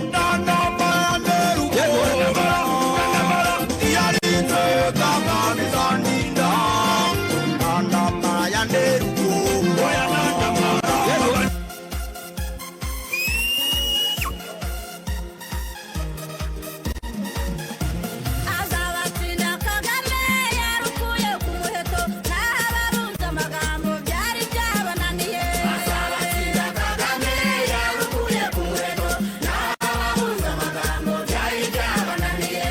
ndandambara yantera ubwoba, yarinze kakabizandinda. Ndandambara yantera ubwoba. Azabatsinda Kagame yarukuye ku muheto, naho abarunze amagambo byari byabananiye. Azabatsinda Kagame yarukuye ku muheto, naho abarunze amagambo byari byabananiye.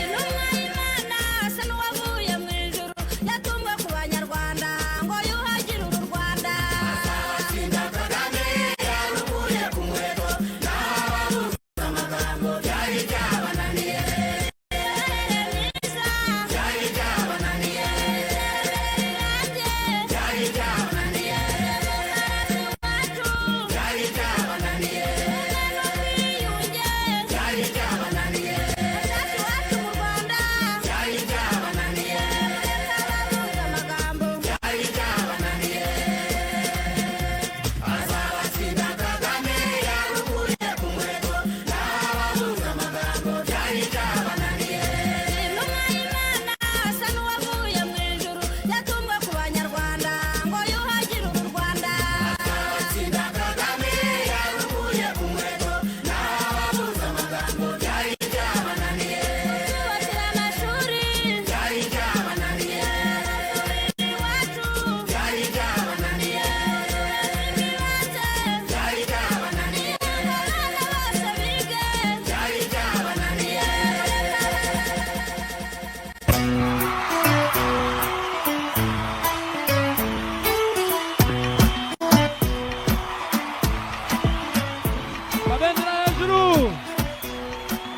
Intumwa y'Imana asa n'uwavuye mu ijuru, yatumwe ku banyarwanda ngo yuhagire uru Rwanda. Azabatsinda Kagame yarukuye ku muheto, naho abarunze amagambo byari byabananiye. Intumwa y'Imana asa n'uwavuye mu ijuru, yatumwe ku banyarwanda ngo yuhagire uru Rwanda. Azabatsinda Kagame yarukuye ku muheto, naho ababuze amagambo byari byabananiye. Kutwubakira amashuri byari byabananiye, iwacu byari byabananiye, ibibanza byari byabananiye, abana bose bige byari byabananiye. Amabendera hejuru,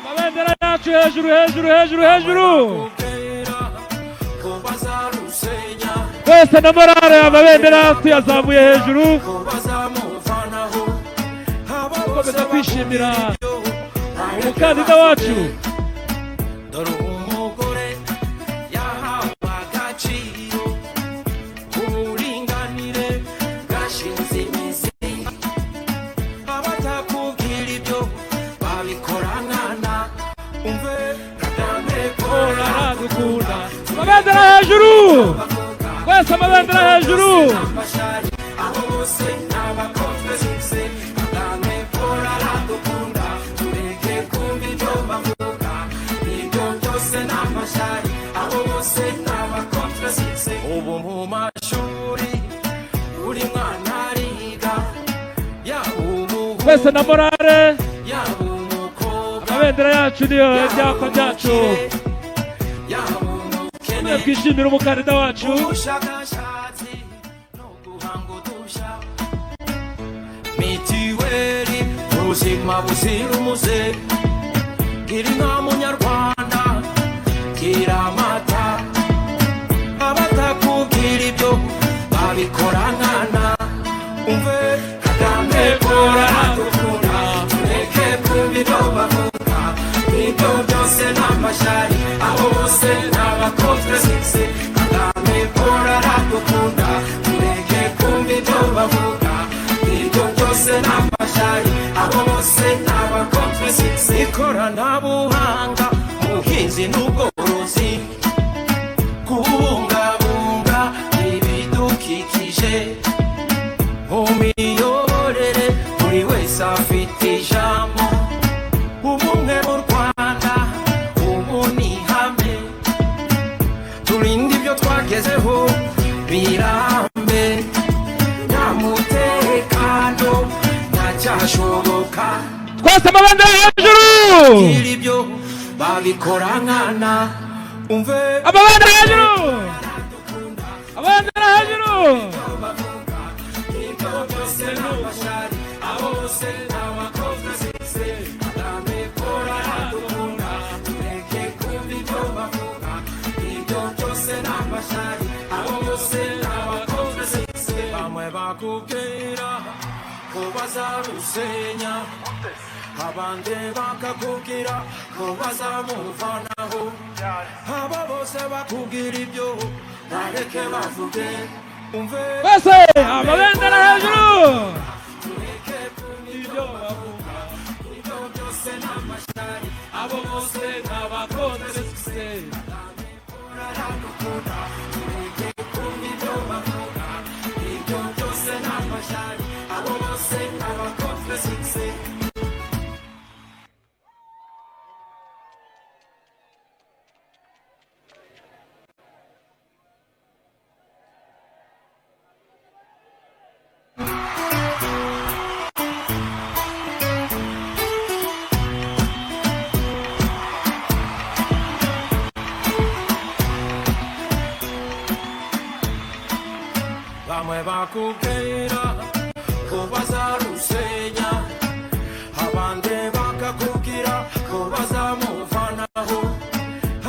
amabendera yacu hejuru, hejuru, hejuru, hejuru. Twese na morale, amabendera tuyazamuye hejuru, dukomeza kwishimira umukandida wacu. Dore umugore yahawe agaciro, uburinganire bwashinze imizi. Abatakubwira ibyo babikora nkana, umve Kagame Paul aradukunda. Amabendera hejuru twese, amabendera hejuru. Amashari abo bose ni abakonfesise. Kagame Paul aradukunda, tureke kumva ibyo bavuga, ibyo byose ni amashari, abo bose ni abakonfesise. Ubu mu mashuri buri mwana ariga, yaba umuhungu Twese na morale, yaba umukobwa, amabendera yacu niyo ibyapa byacu. Yaba umukene, Tumwe twishimira umukandida wacu. Ubushakashatsi no guhanga udushya, mitiweli, ubuzima buzira umuze. Gira inka munyarwanda, gira amata. Abatakubwira ibyo babikora nkana, umve Kagame Paul aradukunda, tureke kumva ibyo bavuga, ibyo byose ni amashari, abo bose ni abakonfesise. Kagame Paul aradukunda, tureke kumva ibyo bavuga, ibyo byose ni amashari, abo bose ni abakonfesise. Ikoranabuhanga mu buhinzi n'ubworozi. Birambe nta mutekano, ntacyashoboka. Twese amabendera hejuru! Ibyo babikora nkana, umve. Amabendera hejuru, amabendera hejuru! Ibyo byose ni amashari, abo bose ni abakobwa sise. Kagame Paul aradukunda, tureke kumva ibyo bavuga. Ibyo byose ni amashari, abo bose ni abakobwa sise. Bamwe bakubwira ko bazarusenya, abandi bakakubwira ko bazamuvanaho. Abo bose bakubwira ibyo, bareke bavuge, umve. Twese amabendera hejuru! Ibyo bavuga, ibyo byose ni amashari, abo bose ni abakoze sise. Aradukunda, tureke kumva ibyo bavuga. Ibyo byose ni amashari, abo bose ni abakoze sise. Bamwe bakubwira ko bazarusenya, abandi bakakubwira ko bazamuvanaho.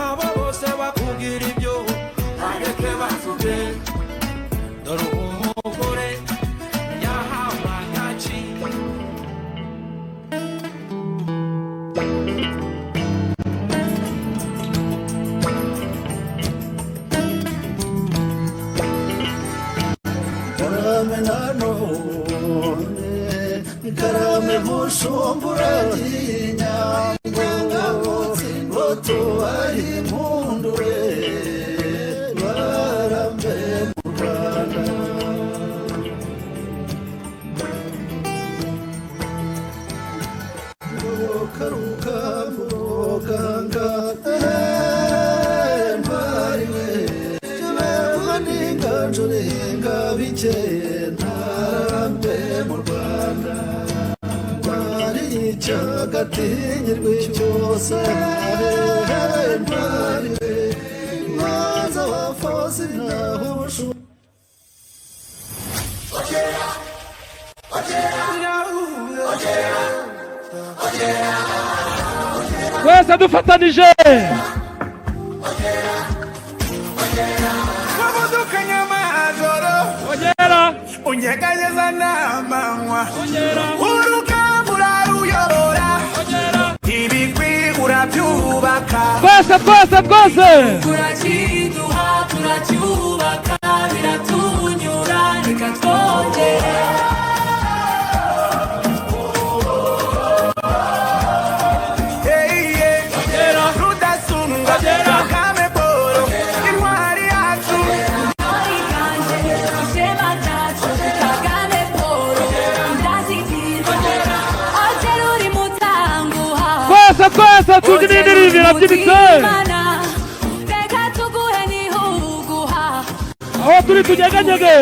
Abo bose bakubwira ibyo, bareke bavuge. Dore umugore yahawe agaciro. Karame nanone, karame mushumbura inyambo, ngo tubahe impundure barambe mu Rwanda. Karuka muganga ntwariwe kibeho n'inganjo rihinga bikeye, ntarambe mu Rwanda. Ntwari icyagatinyirwa cyose, ntwariwe mwanza wa fosi ntaho bushu. Twese dufatanije! Wabuduka nyamajoro, Ongera! Unyeganyeza n'amanywa, Ongera! Urugamba uraruyobora, Ongera! Ibigwi urabyubaka. Twese, twese, twese! Turakiduha, turacyubaka, biratunyura, reka twongere. Hey, yeah. Rudasumbwa, Kagame Paul, intwari yacu. Iganje ishema ryacu, Kagame Paul, indashyikirwa, ongera uri mutanguha. Twese, twese tubyine indirimbo irabyinitse! Reka tuguhe n'ihuguha. Aho turi tunyeganyege!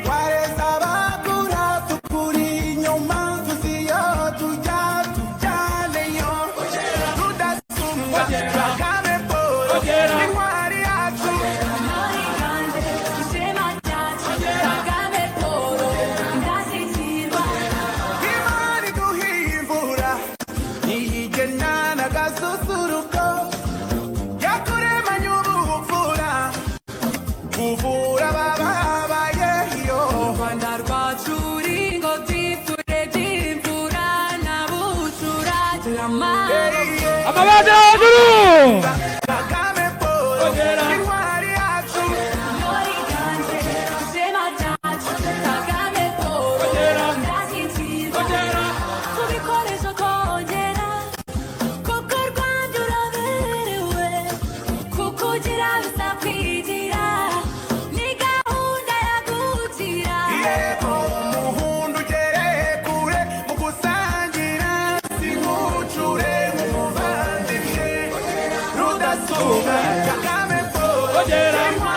Wareza abakura, tukuri inyuma, tuzi iyo tujya tujyaneyo. Rudasumbwa, Kagame Paul, intwari yacu. Iganje ishema ryacu, Kagame Paul, indashyikirwa. Imana iguha imvura ntiyigena n'agasusuruko, yakuremanye ubupfura, kuvura abababaye yo. Rwanda rwacu ringo byifure by'imvura n'abucura turamara. Amabendera hejuru! Kagame Paul, intwari yacu. Iganje ishema ryacu, Kagame Paul, indashyikirwa. Tubikoresho twongera, kuko Rwanda uraberewe, kukugira bisakwigira, ni gahunda ya gukira. Yego umuhundu ugere kure mu gusangira, sinkucure nk'umuvandimwe. Rudasumbwa, Kagame Paul, intwari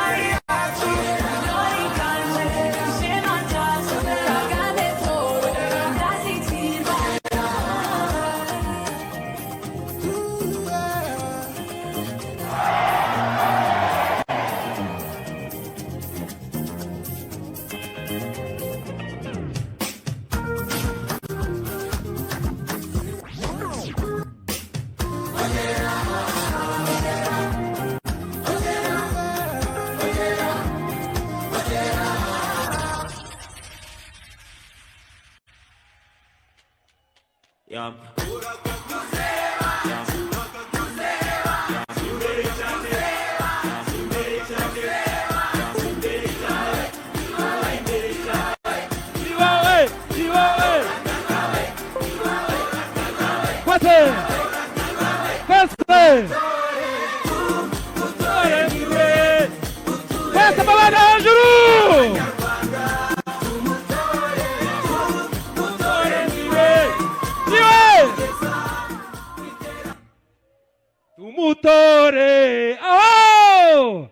Mumutore aho.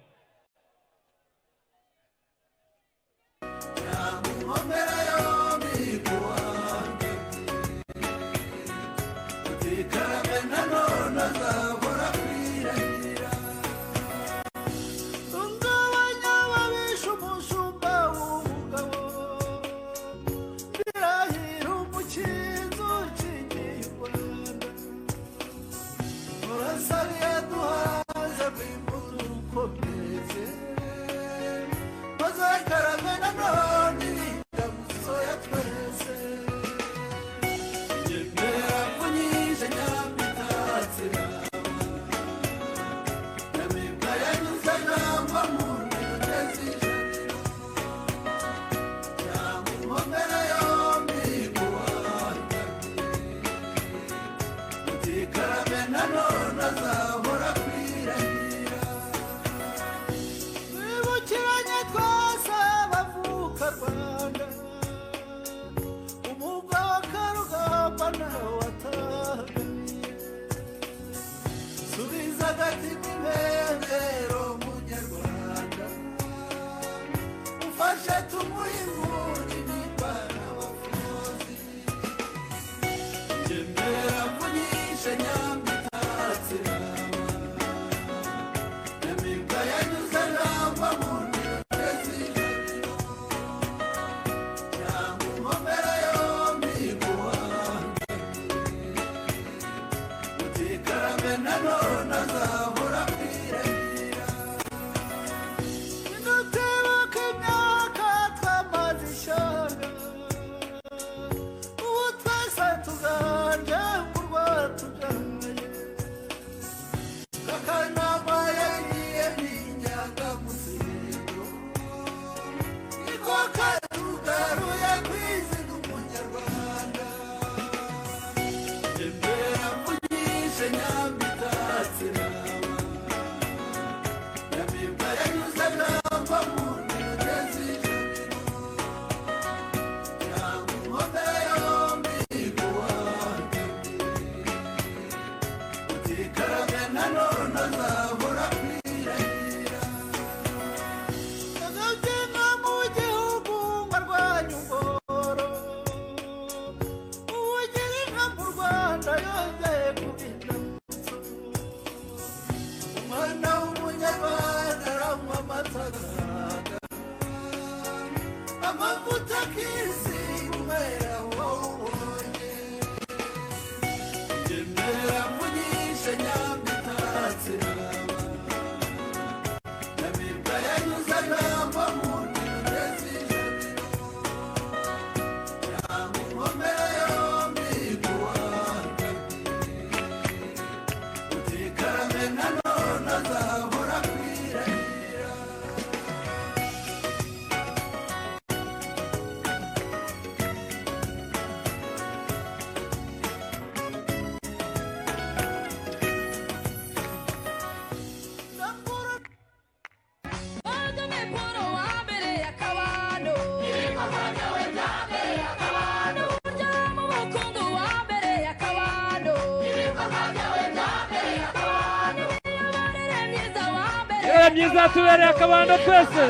Myiza tubereye akabando twese.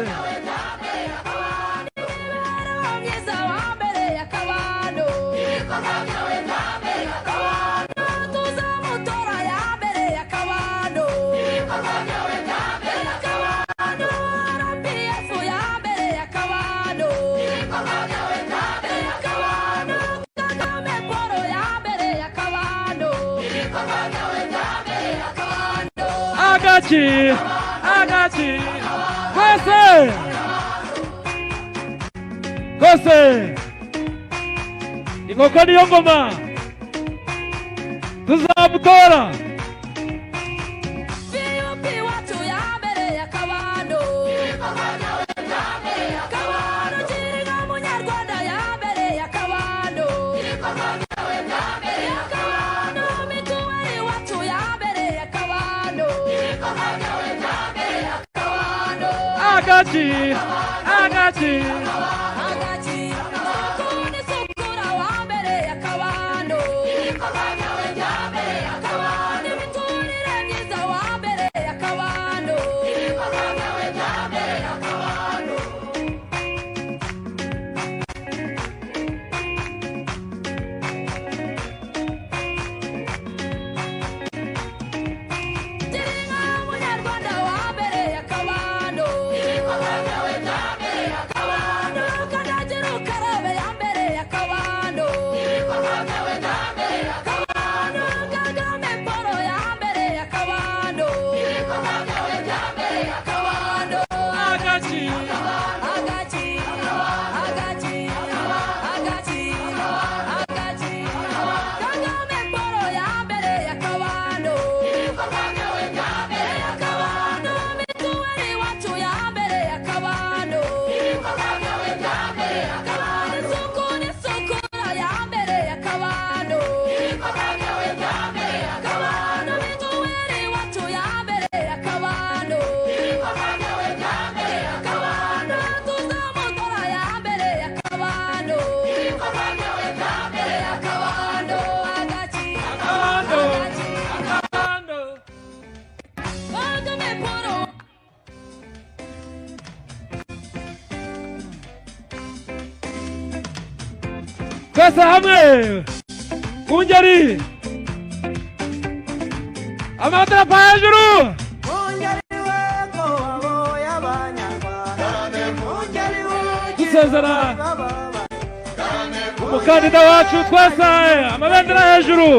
Agachi, agachi, twese, twese, inkoko niyo ngoma, tuzamutora. Agachi, agachi, agachi, sukura wa mbere akabando, ibikorwa byawe bya mbere akabando, imiturire myiza wa Twese hamwe ku ngeri, amadarapo hejuru. Dusezera umukandida wacu, twese amabendera hejuru.